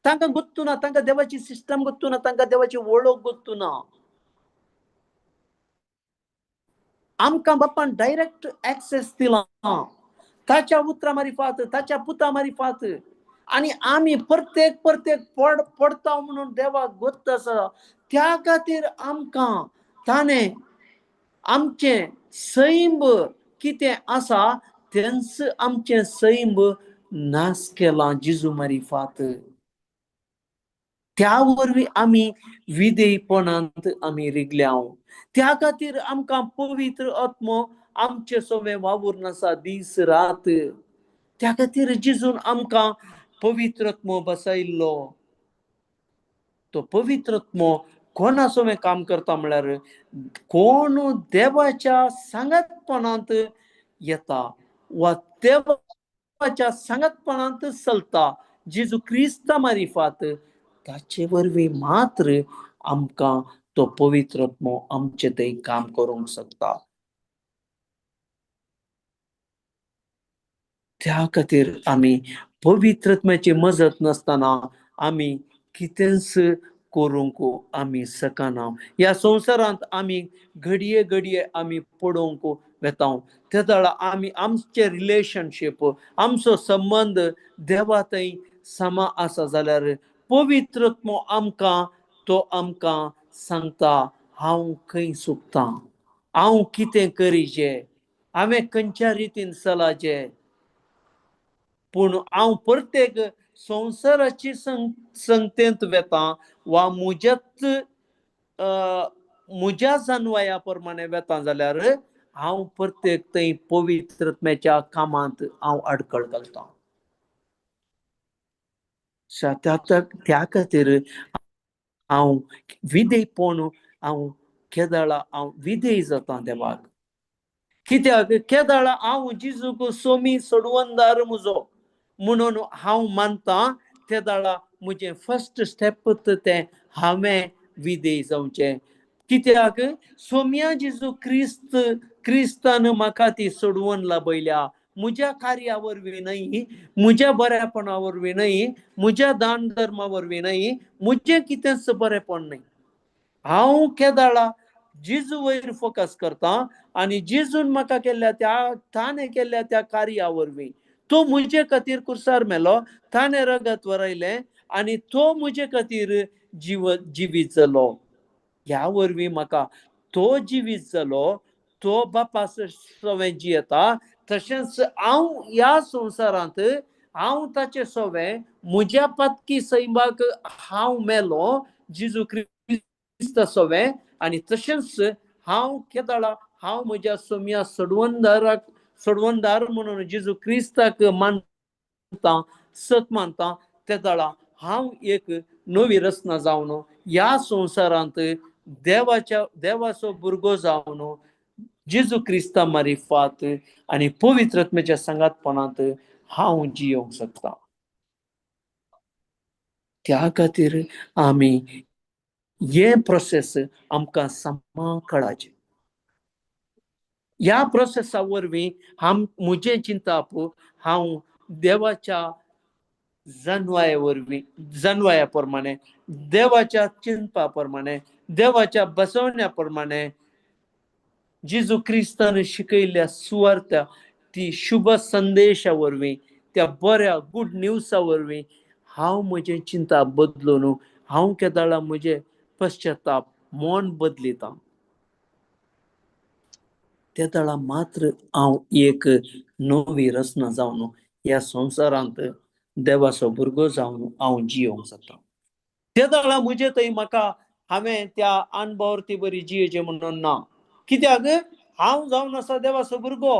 तांकां गोत्तू ना, तांकां देवाची सिस्टम गोत्तू ना, तांकां देवाची वळख गोत्तू ना. आमकां बापान डायरेक्ट एक्सेस दिला ताच्या उतरां मारिफात, ताच्या पुता मारिफात आनी आमी प्रत्येक प्रत्येक पडता म्हणून देवाक गोत्त आसा. त्या खातीर आमकां ताणें आमचें सैम कितें आसा तेंच आमचें सैम नाश केला जेजू मारिफात. त्या वरवीं आमी विधेयपणांत आमी रिगल्या. त्या खातीर आमकां पवित्र आत्मो आमचे सवे वावुरून आसा दीस रात. त्या खातीर जेजून आमकां पवित्र आत्मो बसयल्लो. तो पवित्र आत्मो कोणा सवे काम करता म्हळ्यार कोण देवाच्या सांगातपणांत येता वा देवाच्या सांगातपणांत चलता जेजू क्रिस्ता मारिफात, ताचे वरवीं मात्र आमकां तो पवित्र आत्मो आमचे थंय काम करूंक शकता. त्या खातीर आमी पवित्र आत्म्याची मजत नासतना आमी कितेंच करूंक आमी शकना. ह्या संवसारांत आमी घडये घडये आमी पडोवंक वेता. ते वेळार आमी आमचे रिलेशनशीप, आमचो संबंद देवा थंय समा आसा जाल्यार पवित्र आत्मो आमकां तो आमकां सांगता हांव खंय चुकतां, हांव कितें करीजे, हांवें खंयच्या रितीन चलाचें. पूण हांव प्रत्येक संवसाराची संगतेंत वेता वा म्हज्याच म्हज्या जानवाया प्रमाणे वेता जाल्यार हांव प्रत्येक थंय पवित्र आत्म्याच्या कामांत हांव आडखळ घालता. त्या खातीर हांव विधेयपण हांव केदळा हांव विधेय जाता देवाक. कित्याक केदळा हांव जेजूक सोमी सोडवणदार म्हजो म्हणून हांव मानता, ते दाळा म्हजें फर्स्ट स्टेप तें हांवें विधेय जावचें. कित्याक सोम्या जेजू क्रिस्त क्रिस्तान म्हाका ती सोडवण लाभयल्या. म्हज्या कार्या वरवीं न्हय, म्हज्या बरेपणा वरवीं न्हय, म्हज्या दान धर्मा वरवीं न्हय, म्हजें कितेंच बरेपण न्हय. हांव केदाळा जेजू वयर फोकस करता आनी जेजून म्हाका केल्ल्या त्या ताणें केल्ल्या त्या कार्या वरवीं तो म्हजे खातीर कुर्सार मेलो, ताणें रगत वरयलें आनी तो म्हजे खातीर जिवीत जालो. ह्या वरवीं म्हाका तो जिवीत जालो, तो बापा सवें जियेता, तशेंच हांव ह्या संवसारांत हांव ताचे सवें म्हज्या पातकी सैमाक हांव मेलो जेजू क्रिस्ता सवें, आनी तशेंच हांव केदाळा हांव म्हज्या सोम्या सोडवणदाराक सोडवणदार म्हणून जेजू क्रिस्ताक मानता, सत मानता, ते दाळा हांव एक नवी रचना जावन ह्या संवसारांत देवाच्या देवाचो भुरगो जावन जेजू क्रिस्ता मारिफात आनी पवित्र आत्म्याच्या सांगातपणांत हांव जियोंक शकता. त्या खातीर आमी हे प्रोसेस आमकां समा कळाचें. ह्या प्रोसेसा वरवीं हांव म्हजें चिंताप हांव देवाच्या जनवाया वरवीं, जनवाया प्रमाणे, देवाच्या चिंतपा प्रमाणे, देवाच्या बसवण्या प्रमाणे, जेजू क्रिस्तान शिकयल्ल्या सुवार्थ ती शुभ संदेशा वरवीं, त्या बऱ्या गुड न्यूजा वरवीं हांव म्हजें चिंताप बदलून हांव केदाळा म्हजें पश्चाताप मन बदलिता. ते वेळार मात्र हांव एक नवी रचना जावन ह्या संवसारांत देवाचो भुरगो जावन हांव जियोंक जाता. ते वेळार म्हजे थंय म्हाका हांवें त्या अणभवावरती बरी जियेचें म्हणून ना. कित्याक हांव जावन आसा देवाचो भुरगो,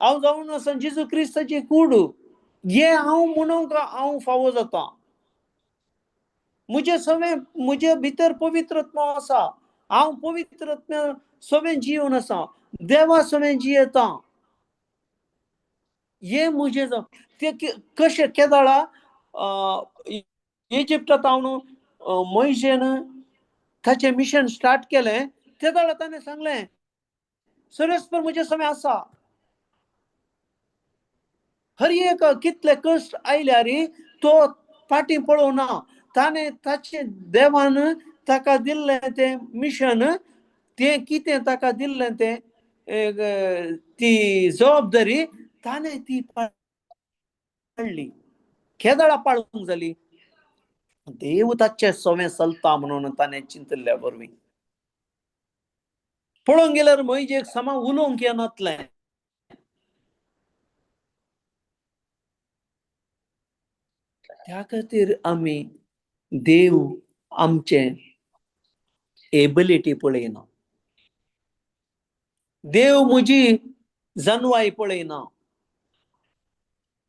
हांव जावन आसा जेजू क्रिस्ताची कूड, हें हांव म्हणूंक हांव फावो जाता. म्हजे सवें म्हजे भितर पवित्र आत्मो आसा, हांव पवित्र आत्म्या सवें जियोन आसा, देवा सवें जियेता. हें म्हजें जावं ते कशें केदाळा इजिप्टांत हांव मोयजेन ताचें मिशन स्टार्ट केलें, ते वेळार ताणें सांगलें सर्वेस्पर म्हजें समें आसा. हर एक कितले कश्ट आयल्यार तो फाटीं पळोवना. ताणें ताचें देवान ताका दिल्लें तें मिशन, तें कितें ताका दिल्लें तें ती जबाबदारी ताणें ती पाळ्ळी. केदळा पाळूंक जाली देव ताचें सवें चलता म्हणून ताणें चिंतिल्ल्या वरवीं. पळोवंक गेल्यार म्हजेक समा उलोवंक येनातलें. त्या खातीर आमी देव आमचे एबिलिटी पळयना, देव म्हजी जनवाय पळयना,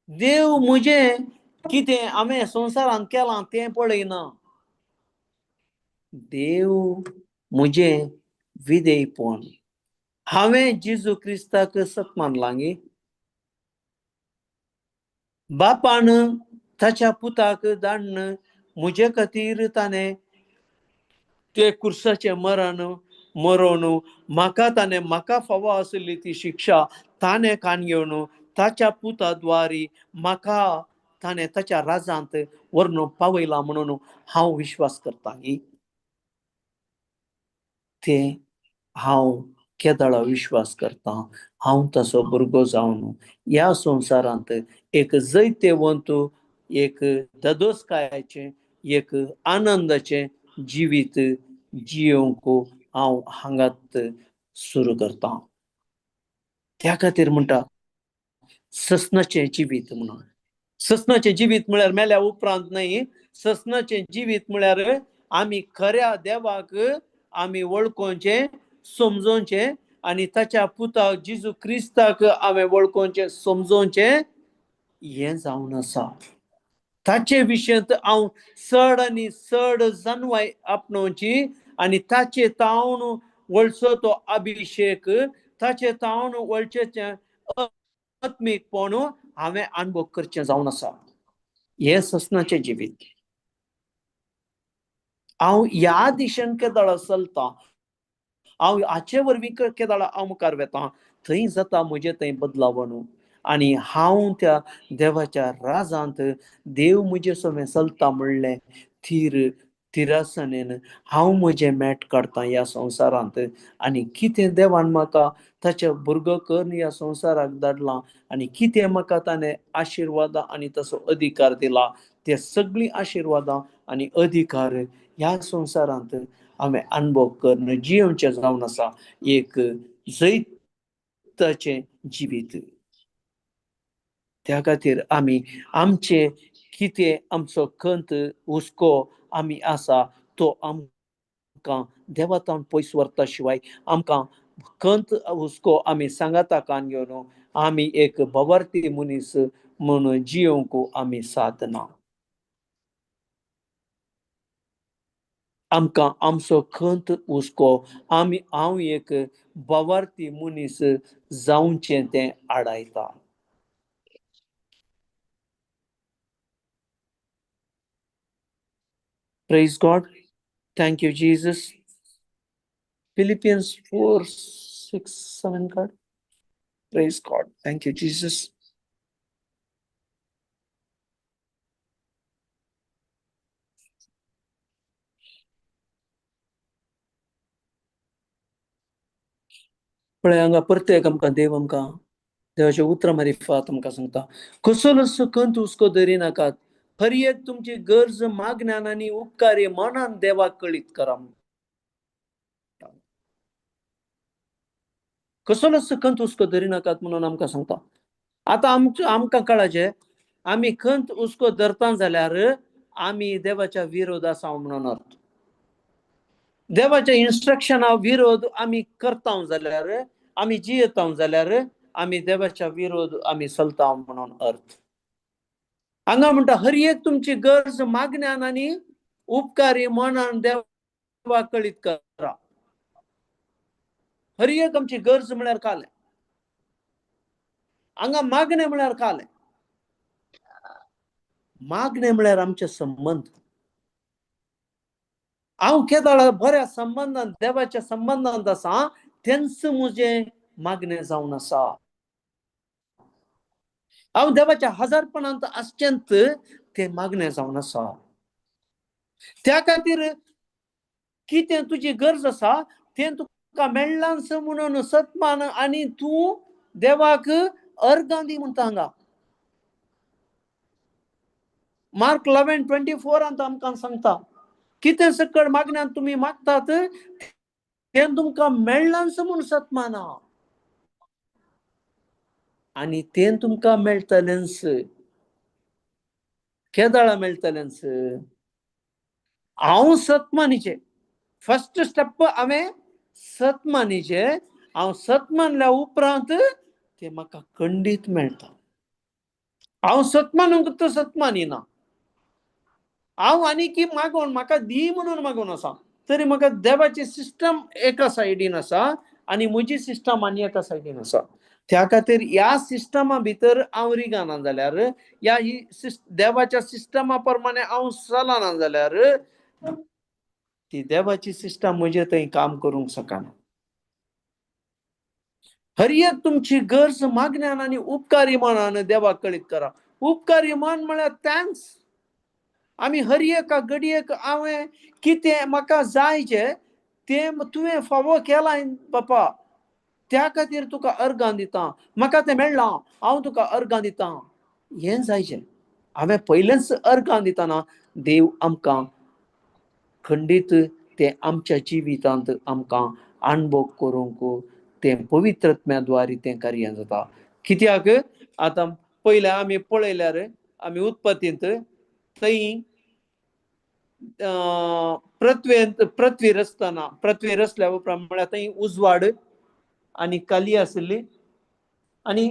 देव म्हजें कितें हांवें संवसारांत केलां तें पळयना, देव म्हजें विधेयपण. हांवें जेजू क्रिस्ताक सत मानलां गे, बापान ताच्या पुताक धाडून म्हजे खातीर ताणें ते कुर्साचें मरण मरोवन म्हाका ताणें म्हाका फावो आशिल्ली ती शिक्षा ताणें कान घेवन ताच्या पुता द्वारी म्हाका ताणें ताच्या राजांत व्हरून पावयला म्हणून हांव विश्वास करता गी. तें हांव केदळा विश्वास करता, हांव तसो भुरगो जावन ह्या संवसारांत एक जैतेवंत, एक ददोसकायाचें, एक आनंदाचें जिवीत जियोवंक हांव हांगात सुरू करता. त्या खातीर म्हणटा ससनाचें जिवीत म्हणून. ससनाचें जिवीत म्हळ्यार मेल्या उपरांत न्हय, ससनाचें जिवीत म्हळ्यार आमी खऱ्या देवाक आमी वळखोवचें, समजोवचें आनी ताच्या पुताक जेजू क्रिस्ताक हांवें वळखोवचें, समजोवचें हें जावन आसा. ताचे विशयांत हांव चड आनी चड जानवाय आपणोवची आनी ताचे तावन वळचो तो अभिशेक, ताचे तावन वळचें आत्मीकपण हांवें अनुभव करचें जावन आसा. हें ससनाचें जिवीत. हांव ह्या दिशेन केदळा चलतां, हांव हाचे वरवीं केदळा हांव मुखार वेता, थंय जाता म्हजें थंय बदलावण आनी हांव त्या देवाच्या राजांत देव म्हजे समें चलता म्हणलें थीर थिरासणेन हांव म्हजें मॅट काडटा ह्या संवसारांत. आनी कितें देवान म्हाका ताच्या भुरगो करून ह्या संवसाराक धाडलां आनी कितें म्हाका ताणें आशिर्वादां आनी तसो अधिकार दिला, ते सगळीं आशिर्वादां आनी अधिकार ह्या संवसारांत हांवें अनुभव करून जियोवचें जावन आसा एक जैताचें जिवीत. त्या खातीर आमी आमचे कितें आमचो खंत हुस्को आमी आसा तो आमकां देवातान पयस व्हरता शिवाय आमकां खंत हुस्को आमी सांगाता कान घेवन आमी एक भवार्थी मनीस म्हणून जियोवंक आमी सादना. आमकां आमचो खंत हुस्को आमी हांव एक भवार्थी मनीस जावचें तें आडायता. Praise God. Thank you, Jesus. Philippians 4, 6, 7, God. Praise God. Thank you, Jesus. पळय हांगा परतेक आमकां देव आमकां देवाच्या उतरां मारिफात आमकां सांगता, कसलोच खंत हुस्को धरी नाकात, हर एक तुमची गरज मागण्यान आनी उपकारी मनान देवाक कळीत करा. कसलोच खंत हुस्को धरी नाकात म्हणून आमकां सांगता. आतां आमकां कळाचें आमी खंत हुस्को धरता जाल्यार आमी देवाच्या विरोध आसा म्हणून अर्थ. देवाच्या इन्स्ट्रक्शना विरोध आमी करता जाल्यार, आमी जियेता जाल्यार आमी देवाच्या विरोध आमी चलता म्हणून अर्थ. हांगा म्हणटा हर एक तुमची गरज मागण्यान आनी उपकारी मनान देवाक कळीत करा. हर एक आमची गरज म्हळ्यार कालें, हांगा मागणें म्हळ्यार कालें, मागणें म्हळ्यार आमचे संबंद. हांव केदळा बऱ्या संबंदान देवाच्या संबंदांत आसा तेंच म्हजें मागणें जावन आसा. हांव देवाच्या हजारपणांत आसचेंत तें मागणें जावन आसा. त्या खातीर कितें तुजी गरज आसा तें तुका मेळ्ळांच म्हणून सत्मान आनी तूं देवाक अर्गां दी म्हणटा हांगा. मार्क 11:24 आमकां सांगता कितें सकळ मागण्यान तुमी मागतात तें तुमकां मेळ्ळांच म्हूण सत्माना आनी तें तुमकां मेळटलेंच. केदाळा मेळटलेंच? हांव सत मानिचें. फर्स्ट स्टेप हांवें सत मानिचें. हांव सत मानल्या उपरांत तें म्हाका खंडीत मेळटा. हांव सत मानूंक तो सत मानिना. हांव आनी की मागोन म्हाका दी म्हणून मागून आसा, तरी म्हाका देवाची सिस्टम एका सायडीन आसा आनी म्हजी सिस्टम आनी एका सायडीन आसा. त्या खातीर ह्या सिस्टमा भितर हांव रिगाना जाल्यार, ह्या ही देवाच्या सिस्टमा प्रमाणे हांव चलना जाल्यार ती देवाची सिस्टम म्हजे थंय काम करूंक शकना. हर एक तुमची गरज मागण्यान आनी उपकारी मनान देवाक कळीत करा. उपकारी मन म्हळ्यार thanks. आमी हर एका घडयेक हांवें कितें म्हाका जायचें तें तुवें फावो केलां बापा, त्या खातीर तुका अर्गां दिता, म्हाका तें मेळ्ळां, हांव तुका अर्गां दिता. हें जायचें. हांवें पयलेंच अर्गां दितना देव आमकां खंडीत तें आमच्या जिवितांत आमकां अणभव करूंक तें पवित्रत्म्या द्वारे तें कार्य जाता. कित्याक आतां पयलें आमी पळयल्यार आमी उत्पत्तींत थंय पृथ्वेंत पृथ्वी रचतना, पृथ्वी रचल्या उपरांत म्हळ्यार थंय उजवाड आनी काली आशिल्ली आनी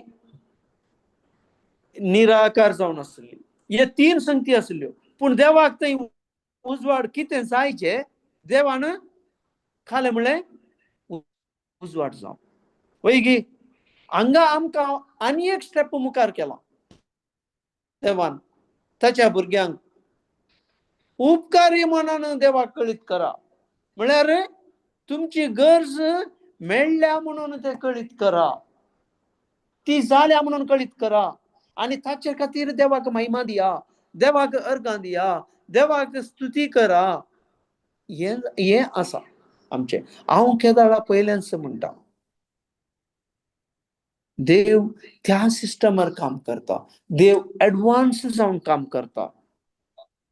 निराकार जावन आशिल्ली. हे तीन संगती आशिल्ल्यो. पूण देवाक थंय उजवाड कितें जायचे, देवान खालें म्हणलें उजवाड जावं. वय गी हांगा आमकां आनी एक स्टेप मुखार केला देवान. ताच्या भुरग्यांक उपकारी मनान देवाक कळीत करा, म्हळ्यार तुमची गरज मेळ्ळ्या म्हणून ते कळीत करा, ती जाल्या म्हणून कळीत करा आनी ताचे खातीर देवाक महिमा दिया, देवाक अर्गां दिया, देवाक स्तुती करा. हें हें आसा आमचें. हांव केदाळा पयल्याच म्हणटा, देव त्या सिस्टमार काम करता, देव एडवांस जावन काम करता.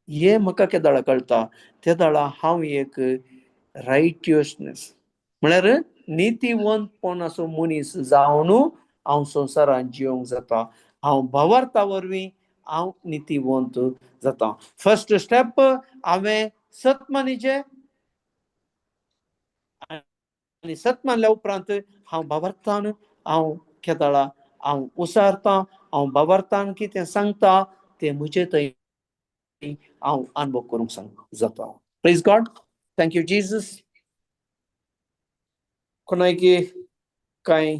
हें म्हाका केदाळा कळटा, तेदाळा हांव एक रायटियसनेस म्हळ्यार नितीवंतपणाचो मनीस जावन हांव संवसारांत जिवंक जाता. हांव भावार्था वरवीं हांव नितीवंत जाता. फर्स्ट स्टेप हांवें सत मानिचें आनी सत मानल्या उपरांत हांव भावार्थान हांव केदाळा हांव उसारता, हांव भावार्थान कितें सांगता तें म्हजे थंय हांव अनुभव करूंक सांग जाता. Praise God. Thank you Jesus. कोणायकी कांय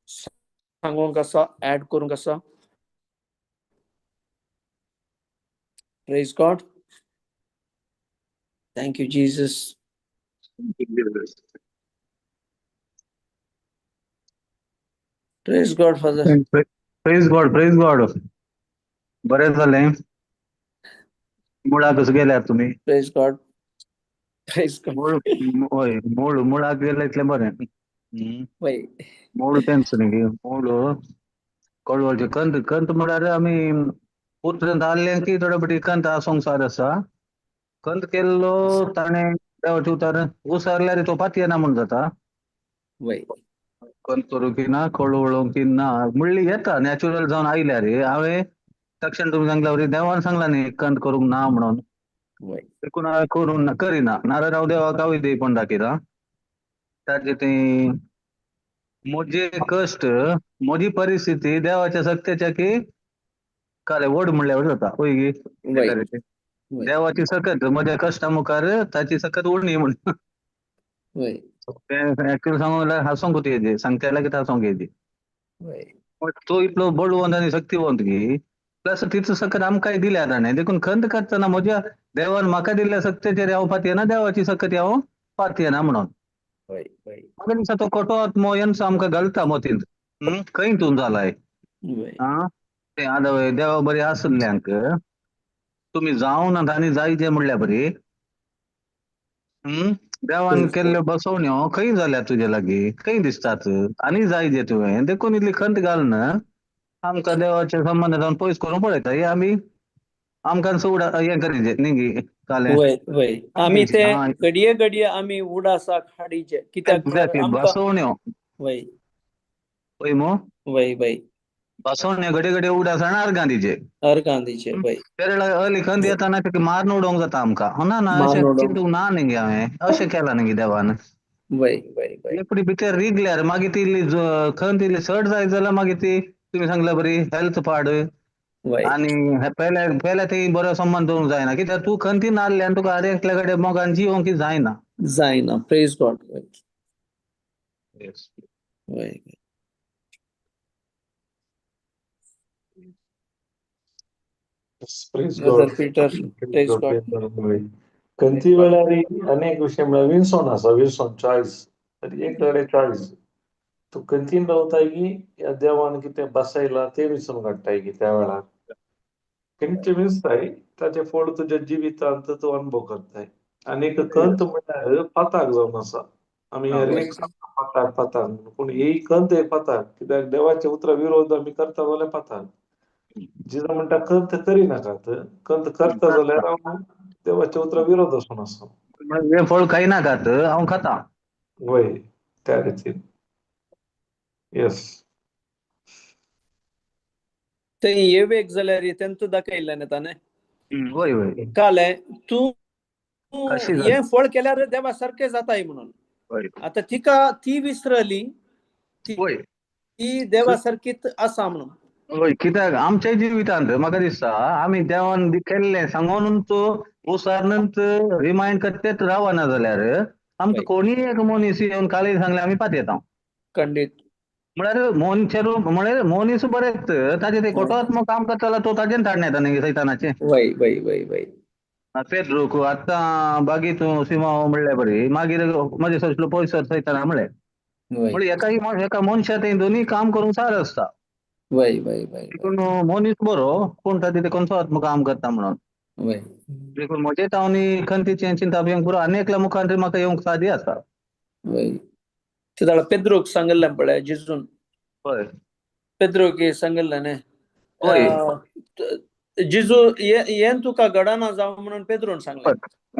सांगूंक आसा, एड करूंक आसा? Praise God. Thank you Jesus. Praise God father. Praise God, praise God. बरें जालें, मुळाकच गेल्यार तुमी. प्रेज गॉड, प्रेज गॉड. मूळ, हय, मूळ मुळाक गेले इतलें बरें. वय. मूळ तेंच न्ही, मूळ कळवळचें. कंत कंत म्हळ्यार आमी पुत्र जाल्लें की थोडे फावटी कंत हा संवसार आसा. कंत केल्लो ताणें देवाचें उतर उसरल्यार तो पातयेना म्हूण जाता. वय. कंत करूंक ना, कळवळूंक ना म्हणली येता नॅचरल जावन आयल्यार. हांवें तक्षण तुमी सांगल्या वरी देवान सांगला न्ही कंत करूंक ना म्हणून, देखून हांवें करूंक करिना. नाजाल्यार हांव देवाक हांव देवपण दाखयता. ताजे ती म्हजे कश्ट, म्हजी परिस्थिती देवाच्या सक्तेच्या की काले व्हड म्हणल्यार जाता. वय गी? देवाची सकत म्हज्या कश्टा मुखार ताची सकत उणी म्हण. तें एक्चुअली सांगूंक जाल्यार हांसोंक येजे, सांगता लागीं हांसोंक येजे. तो इतलो बळवंत आनी शक्तिवंत की प्लस तिचो सकत आमकांय दिल्या ताणें. देखून खंत करतना म्हज्या देवान म्हाका दिल्ल्या सक्तेचेर हांव पातयेना, देवाची सकत हांव पातयेना म्हणून. म्हाका दिसता तो कटो आत्मो येन्सो आमकां घालता मतींत. खंय तूं जालाय आं तें आतां देवा बरी आसल्ल्यांक तुमी जावनात आनी जायचे म्हणल्या बरी. देवान केल्ल्यो बसवण्यो खंय जाल्या तुजे लागीं, खंय दिसतात आनी जायजे तुवें. देखून इतली खंत घालना आमकां देवाच्या संबंदान पयस करूंक पळयता. हे आमी आमकां सोड हें करीजे न्ही गी कालें. वय वय. आमी ते घडये घडये आमी उडासाक हाडीचे, कित्याक बसवण्यो. वय वय मो. वय वय. बसवणे घडये घडये उगडास जाणा अर्गां दिचे. अर्गां दिचे वय. केरळ अर्ली खंत येताना तेका मारून उडोवंक जाता आमकां. हो ना ना मारून अशें उडोवंक. चिंतूंक ना न्ही गे हांवें, अशें केलां न्ही गे देवान. वय वय वय. एपडी भितर रिगल्यार मागीर ती इल्ली खंत इल्ली चड जायत जाल्यार मागीर ती तुमी सांगल्या बरी हेल्थ पाड. वय. आनी पेल्या पेल्या ती बरो संबंद दवरूंक जायना, कित्याक तूं खंतीन आहले आनी तुका हर एकल्या कडेन मोगान जिवंक जायना. जायना. प्रेज गॉड. वय वय. Praise brother God. Peter, praise God. खंती वेळार अनेक विशय म्हळ्यार विन्सॉन आसा, विन्सॉन चॉयस, तरी एक कडेन चॉयस. तूं खंतीन रावताय की ह्या देवान कितें बसयलां तें विसरून काडटाय की त्या वेळार. खंयचें विसताय ताचें फळ तुज्या जिवितांत तूं अनुभव करताय. आनी एक खंत म्हळ्यार पाताक जावन आसा. आमी हर एक सांगता पाताक पाताक म्हणून, पूण ही खंत एक पाताक, कित्याक देवाच्या उतरा विरोध आमी करता जाल्यार पाताक. जेजू म्हणटा खंत करिनाकात, खंत करता जाल्यार हांव देवाच्या उतरा विरोध आसून आसा. म्हणजे फळ खायनाकात, हांव खाता. वय त्या रितीन. येस. ते येवेक जाल्यार तेंत दाखयल्लें न्ही ताणें. वय वय. कालें तूं कशी जाली? हें फळ केल्यार देवा सारकें जाताय म्हणून. वय. आतां तिका ती विसरली, वय. ती देवा सारकीच आसा म्हणून. वय, कित्याक आमच्या जिवितांत म्हाका दिसता आमी देवान केल्लें सांगोनूच उसारनूच रिमायंड करतेच रावना जाल्यार आमकां कोणीय एक मनीस येवन कालेज सांगलें आमी पातयेता. खंडीत. म्हळ्यार मनशेरू म्हळ्यार मनीस बरेच ताजे ते खोटो काम करतालो तो ताजेन ताडणे येता न्ही सैतानाचें. वय वय वय वय. पेद्रूक आतां बागी तूं सिमांव म्हणले बरी मागीर म्हजे सोंसलो पयसो सैताना म्हणलें. वय म्हणल्यार एका एका मनशा ते दोनूय काम करूंक सार आसता. वय वय वय. पूण मनीस बरो पूण ताजे ते कोणसो आत्मो काम करता म्हणून. वय. देखून म्हजे तावनी खंतीचें चिंताप येवंक पुरो आनी एकल्या मुखार म्हाका येवंक सादी आसा. वय. ते ताणें पेद्रूक सांगिल्लें पळय जेजून. हय. पेद्रूक सांगिल्लें न्ही, वय. जेजू हें तुका घडना जावं म्हणून पेद्रून सांगलें.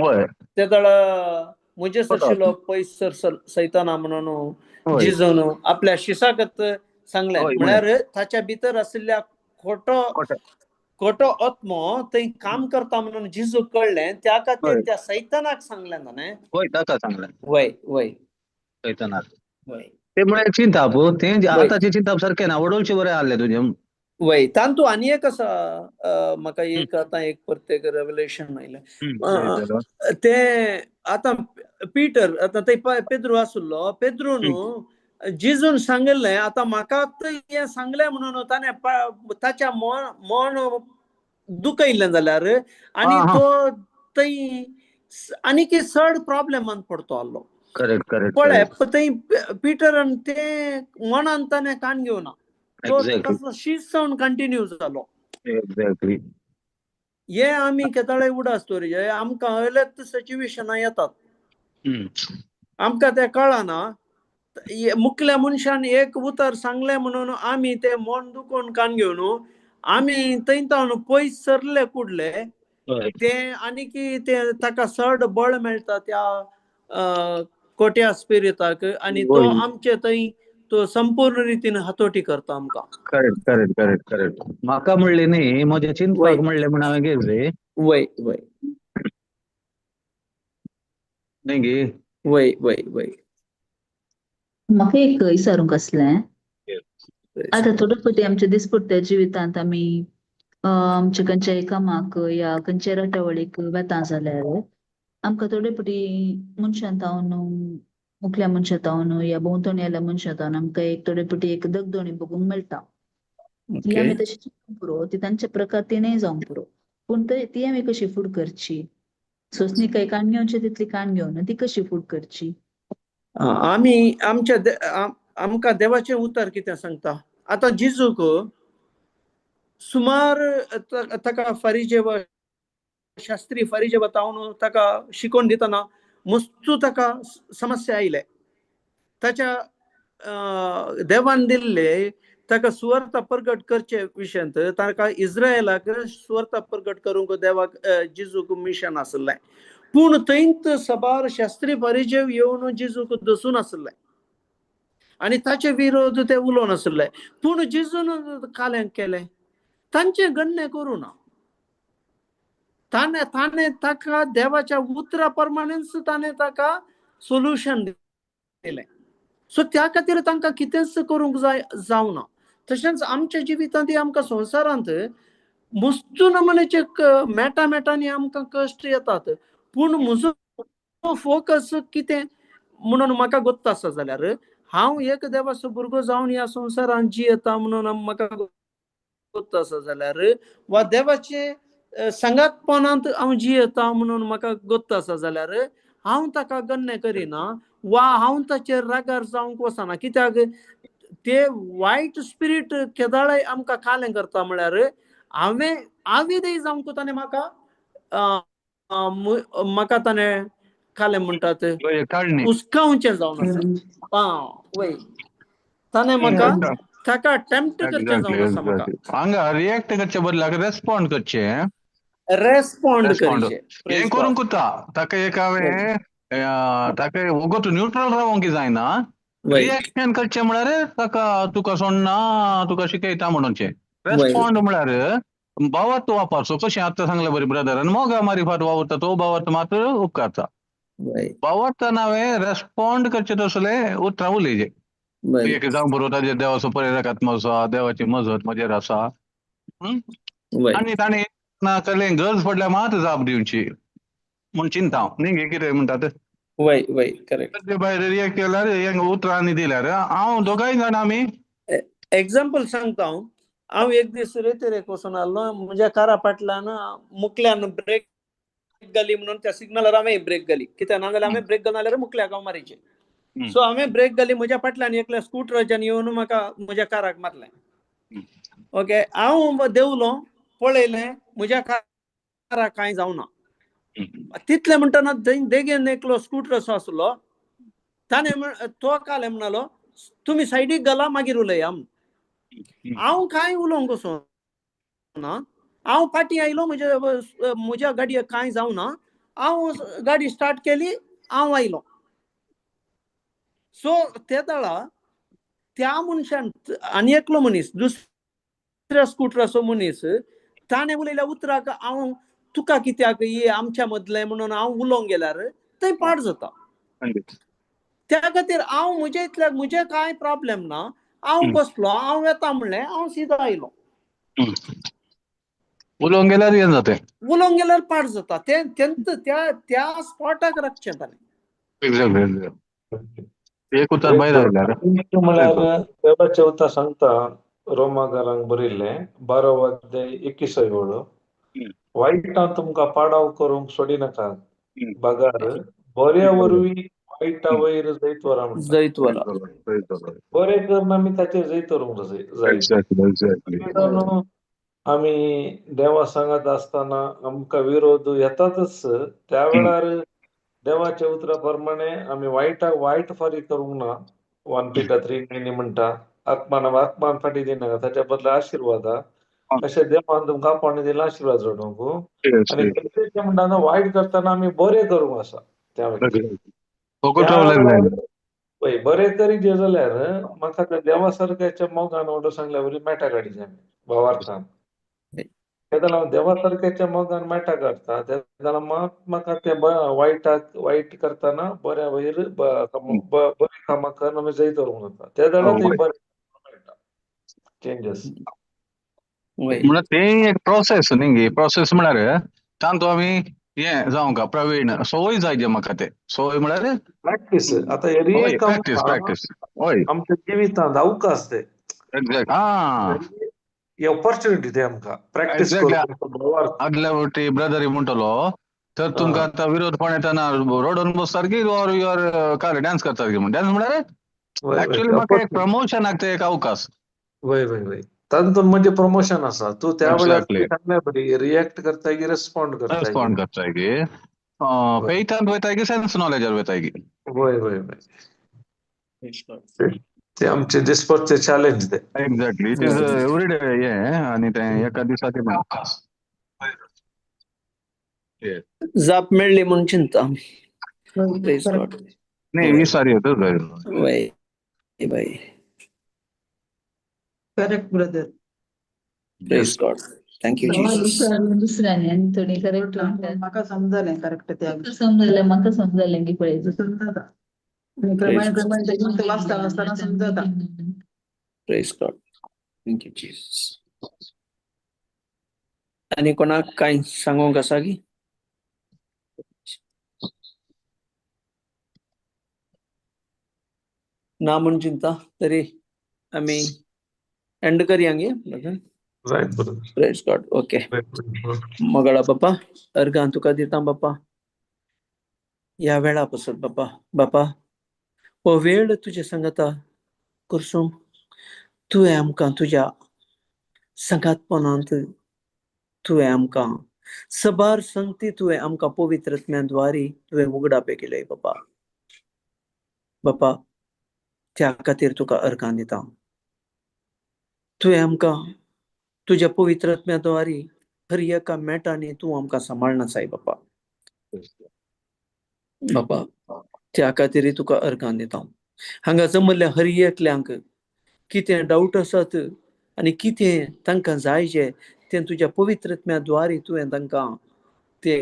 वय. ते ताणें म्हजे सरशिलो पयस सर सैताना म्हणून जेजून आपल्या शिसाकत सांगलें. म्हळ्यार ताच्या भितर आशिल्ल्या खोटो खोटो आत्मो थंय काम करता म्हणून जेजूक कळ्ळें, त्या खातीर त्या सैतानाक सांगलें ताणें. वय, ताका सांगलें. वय वय. सैतानाक. वय. ते म्हळ्यार चिंताप तें आतांचें चिंताप सारकें ना, वडोलचें बरें आहलें तुजें. वय. तातूंत आनी एक आसा, म्हाका एक आतां एक परतें रेवलेशन आयलें. तें आतां पीटर आतां थंय पेद्रू आसलो, पेद्रून जेजून सांगिल्लें आतां म्हाका हें सांगलें म्हणून ताणें ताच्या मन दुखयल्लें जाल्यार आनी तो थंय आनीक चड प्रॉब्लेमान पडतो आहलो. Correct correct. पळय थंय पिटरान तें मनान ताणें कान घेवना, तो तसो शीत जावन कंटिन्यू जालो. एक्झॅक्टली. हे आमी केदाळे उडास दवरिजे, आमकां हयलेच सिच्युएशनां येतात, आमकां तें कळना. मुखल्या मनशान एक उतर सांगलें म्हणून आमी तें मन दुखोवन कान घेवन आमी थंय तावन पयस सरले कुडले, तें आनीक तें ताका चड बळ मेळटा त्या कोट्या स्पिरिताक आनी तो आमचे थंय तो संपूर्ण रितीन हातोटी करता आमकां. Correct correct correct correct. म्हाका म्हणलें न्ही, म्हजें चिंतपाक म्हणलें म्हण हांवें घेतलें. वय वय. न्ही गे? वय वय वय. म्हाका एक विचारूंक आसलें. आतां थोडे फावटी आमच्या दिसपट्ट्या जिवितांत आमी आमच्या खंयच्याय कामाक या खंयच्याय राटावळीक वेता जाल्यार आमकां थोडे फावटी मनशां तावन, मुखल्या मनशां तावन या भोंवतणी आयल्या मनशां तावन आमकां एक थोडे फावटी एक दगदणी बघूंक मेळटा. ती आमी तशी चिंतूंक पुरो, ती तांच्या प्रकार तिणें जावंक पुरो, पूण ती आमी कशी फूड करची? सोंसणीकाय काण घेवची तितली काण घेवन ती कशी फूड करची? आमी आमच्या आमकां देवाचें उतर कितें सांगता? आतां जेजूक सुमार ताका फारीजेव शास्त्री फारीजेव तावन ताका शिकोवन दितना मस्तू ताका समस्या आयले. ताच्या देवान दिल्ले ताका सुवार्ता प्रगट करचे विशयांत ताका इस्रायलाक सुवार्ता प्रगट करूंक देवाक जेजूक मिशन आसलें, पूण थंयत सबार शास्त्री फारीजेव येवन जेजूक दसून आसले आनी ताचे विरोध ते उलोवन आसले. पूण जेजून कालें केलें, तांचें गण्णें करूं ना. ताणें ताणें ताका देवाच्या उतरा प्रमाणेच ताणें ताका सोल्युशन दिलें. सो त्या खातीर तांकां कितेंच करूंक जाय जावना. तशेंच आमच्या जिवितांत आमकां संवसारांत मस्तू नमुन्याचे मेटा मेटांनी आमकां कश्ट येतात, पूण म्हजो फोकस कितें म्हणून म्हाका गोत्त आसा जाल्यार हांव एक देवाचो भुरगो जावन ह्या संवसारांत जियेता म्हणून म्हाका गोत्त आसा जाल्यार, वा देवाचे सांगातपणांत हांव जियेता म्हणून म्हाका गोत्त आसा जाल्यार हांव ताका गण्य करिना वा हांव ताचेर रागार जावंक वचना. कित्याक ते वायट स्पिरीट केदाळाय आमकां कालें करता म्हळ्यार हांवें आवेदय जावंक ताणें म्हाका म्हाका ताणें कालें म्हणटात हुसकावचें जावन आसा. वय ताणें म्हाका ताका टेम्प्ट करचें जावन आसा म्हाका. हांगा रिएक्ट करचे बदलाक रेस्पॉन्ड करचें, रेस्पॉन्ड करचें. हें करूंक उरता ताका एक हांवें ताका वगत न्यूट्रल रावोंक जायना, रिएक्शन करचें म्हळ्यार ताका तुका सोडना तुका शिकयता म्हणूनचें. रेस्पॉन्ड म्हळ्यार भावार्थ वापरचो, कशें आतां सांगलें बरी ब्रदरान, मोगा मारिफात वावुरता तो भावार्थ मात्र उपकारता. भावार्थान हांवें रेस्पॉन्ड करचें तसलें उतरां उलयचें. एक जावं बरोबर ताजेर देवाचो प्रेरक आत्मो आसा, देवाची मजत म्हजेर आसा, आनी ताणें ना कसलें गरज पडल्यार मात जाप दिवची म्हूण चिंता हांव न्ही कितें म्हणटात. वय वय करेक्ट. ते भायर रिएक्ट केल्यार हें उतरांनी दिल्यार हांव दोगांय जाण आमी एग्जाम्पल सांगता हांव. हांव एक दीस रेतेरेक वचून आसलो, म्हज्या कारा फाटल्यान मुकल्यान ब्रेक घाली म्हणून त्या सिग्नलार हांवें ब्रेक घाली, कित्याक ना जाल्यार हांवें ब्रेक घालून जाल्यार मुकल्याक हांव मारीचें. सो हांवें ब्रेक घाली, म्हज्या फाटल्यान एकल्या स्कुटराच्यान येवन म्हाका म्हज्या काराक मारलें. ओके, हांव देंवलो, पळयलें म्हज्या काराक कांय जावना. तितलें म्हणटना देगेन एकलो स्कुटर असो आसलो, ताणें तो कालें म्हणालो तुमी सायडीक घाला मागीर उलया. हांव कांय उलोवंक वचो ना, हांव फाटीं आयलो, म्हज्या म्हज्या गाडयेक कांय जावना, हांव गाडी स्टार्ट केली, हांव आयलो. सो ते वेळा त्या मनशान आनी एकलो मनीस दुसऱ्या स्कुटराचो मनीस ताणें उलयल्या उतराक हांव तुका कित्याक ये आमच्या मदलें म्हणून हांव उलोवंक गेल्यार थंय पाड जाता. त्या खातीर हांव म्हज्या इतल्याक म्हजें कांय प्रॉब्लेम ना, हांव बसलो, हांव येता म्हणलें, हांव सिदा आयलो. उलोवंक गेल्यार हें जातें, उलोवंक गेल्यार पाड जाता. तें त्या त्या स्पॉटाक राखचें ताणें. एक्झॅक्टली. एक उतर भायर आयल्यार म्हळ्यार देवाचें उतर सांगता रोमाकारांक बरयल्लें 12 अध्याय 21 वेळ, वायटां तुमकां पाडाव करूंक सोडिनाका, बगार बऱ्या वरवीं वायटा वयर जैत वरा म्हणटा. जैत वरा. बरें करून आमी ताचेर जैत व्हरूंक जाय. आमी देवा सांगात आसतना आमकां विरोध येतातच, त्या वेळार देवाच्या उतरा प्रमाणे आमी वायटाक वायट फारीक करूंक ना. 1 Peter 3:9 म्हणटा आत्मान आत्मान फाटी दिनाका, ताच्या बदला आशिर्वाद. अशें देवान तुमकां आपोवणें दिलां आशिर्वाद जोडूंक. आनी गरजेचें म्हणटा वायट करतना आमी बरें करूंक आसा त्या व्यक्तीक. पळय बरें तरी जे जाल्यार म्हाका त्या देवा सारक्याच्या मोगान ऑर्डर सांगल्या वरी मेटा काडीचे आमी भावार्थान. तेन्ना हांव देवा सारक्याच्या मोगान मेटा काडटा तेन्ना म्हाका ते वायटाक वायट करतना बऱ्या वयर बरीं कामां करून आमी जैत व्हरूंक जाता. ते जाल्यार ते बरें मेळटा चेंजीस. म्हणल्यार तें एक प्रोसेस न्ही गे. प्रोसेस म्हळ्यार तांतू आमी हें जावंक का प्रवीण संवय जाय जे म्हाका ते संवय म्हळ्यार प्रॅक्टीस. आतां प्रॅक्टीस प्रॅक्टीस हय आमच्या जिवितांत अवकाश ते एक्झॅक्ट. हां, ऑपॉर्च्युनिटी ते आमकां प्रॅक्टीस करूंक. आदल्या वटी ब्रदर म्हणटलो तर तुमकां आतां विरोध पण येताना रोडून बसतात की ऑर your काय डान्स करतात की म्हण. डान्स म्हळ्यार एक्चुअली म्हाका एक प्रमोशनाक ते एक अवकाश. वय वय वय तातूंत म्हणजे प्रमोशन आसा. तूं त्या वेळार सांगल्या बरी रिएक्ट करताय की रेस्पॉन्ड करताय. रेस्पॉन्ड करताय की फेथान वयताय की सेन्स नॉलेजार वयताय की. वय वय वय ते आमचे दिसपटचे चॅलेंज ते. एक्झॅक्टली. It is everyday हें आनी तें एका दिसाचें जाप मेळ्ळी म्हूण चिंता. न्ही ही सारी येतच. वय. बाई? Correct brother. Praise God. Thank you Jesus. दुसऱ्यांनी आनी थोडी करेक्ट म्हणटात. म्हाका समजलें करेक्ट त्या तुका समजलें, म्हाका समजलें की पळय. समजता आनी प्रमाणे प्रमाणे तेतून ते वाचता वाचतना समजता. Praise God. Thank you Jesus. आनी कोणाक कांय सांगूंक आसा की? ना म्हूण चिंता तरी आमी एंड करया गे. Right brother. Praise God. Okay. मगळा बापा, अर्गां तुका दिता बापा, ह्या वेळा पसत बापा. बापा, हो वेळ तुजे सांगता करसून तुवें आमकां तुज्या सांगातपणांत, तुवें आमकां सबार संगती, तुवें आमकां पवित्र आत्म्या द्वारी तुवें उगडापे केले बापा. बापा, त्या खातीर तुका अर्गां दिता. तुवें आमकां तुज्या पवित्र आत्म्या द्वारी हर एका मेटांनी तूं आमकां सांबाळना साय बापा. बापा, त्या खातीर तुका अर्गां दिता. हांगा जमल्ल्या हर एकल्यांक कितें डावट आसात आनी कितें तांकां जाय जें तें तुज्या पवित्र आत्म्या द्वारी तुवें तांकां ते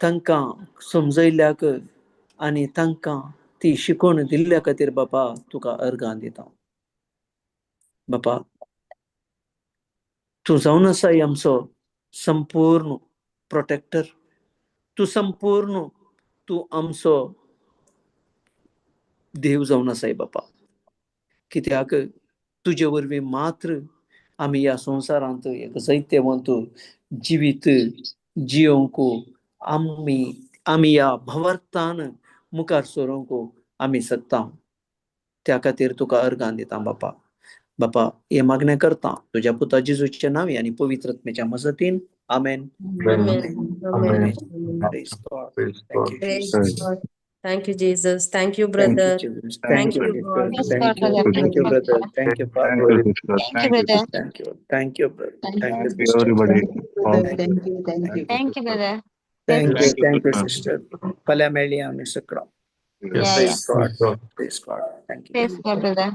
तांकां समजयल्याक आनी तांकां ती शिकवण दिल्ल्या खातीर बापा तुका अर्गां दिता. बापा, तूं जावन आसाय आमचो संपूर्ण प्रोटेक्टर. तूं संपूर्ण, तूं आमचो देव जावन आसाय बापा, कित्याक तुजे वरवीं मात्र आमी ह्या संवसारांत एक जैतेवंत जिवीत जियोवंक आमी आमी ह्या भवार्थान मुखार सरूंक आमी शकता. त्या खातीर तुका अर्गां दिता बापा. बापा, हे मागणें करता तुज्या पुता जेजूच्या नांवी आनी पवित्र आत्म्याच्या मजतीन. आमेन. Amen. Amen. Praise God. Praise Thank God. you, Praise Jesus. God. Thank you, Jesus. Thank you, Thank brother. you, Jesus. Thank Thank you, you, sister. God. Thank you. Thank you, brother. Thank you, Thank Father. you, sister. Thank you, Thank you, brother. sister. Thank you. Thank you, brother. Thank you, Thank you, sister. everybody. Thank you, thank you. Thank you, brother. Thank you. Thank you, Thank you, sister. sister. फाल्यां मेळया आमी सगळं. Yes. Yeah, Praise God. God. Praise God. Thank you. Praise God, brother.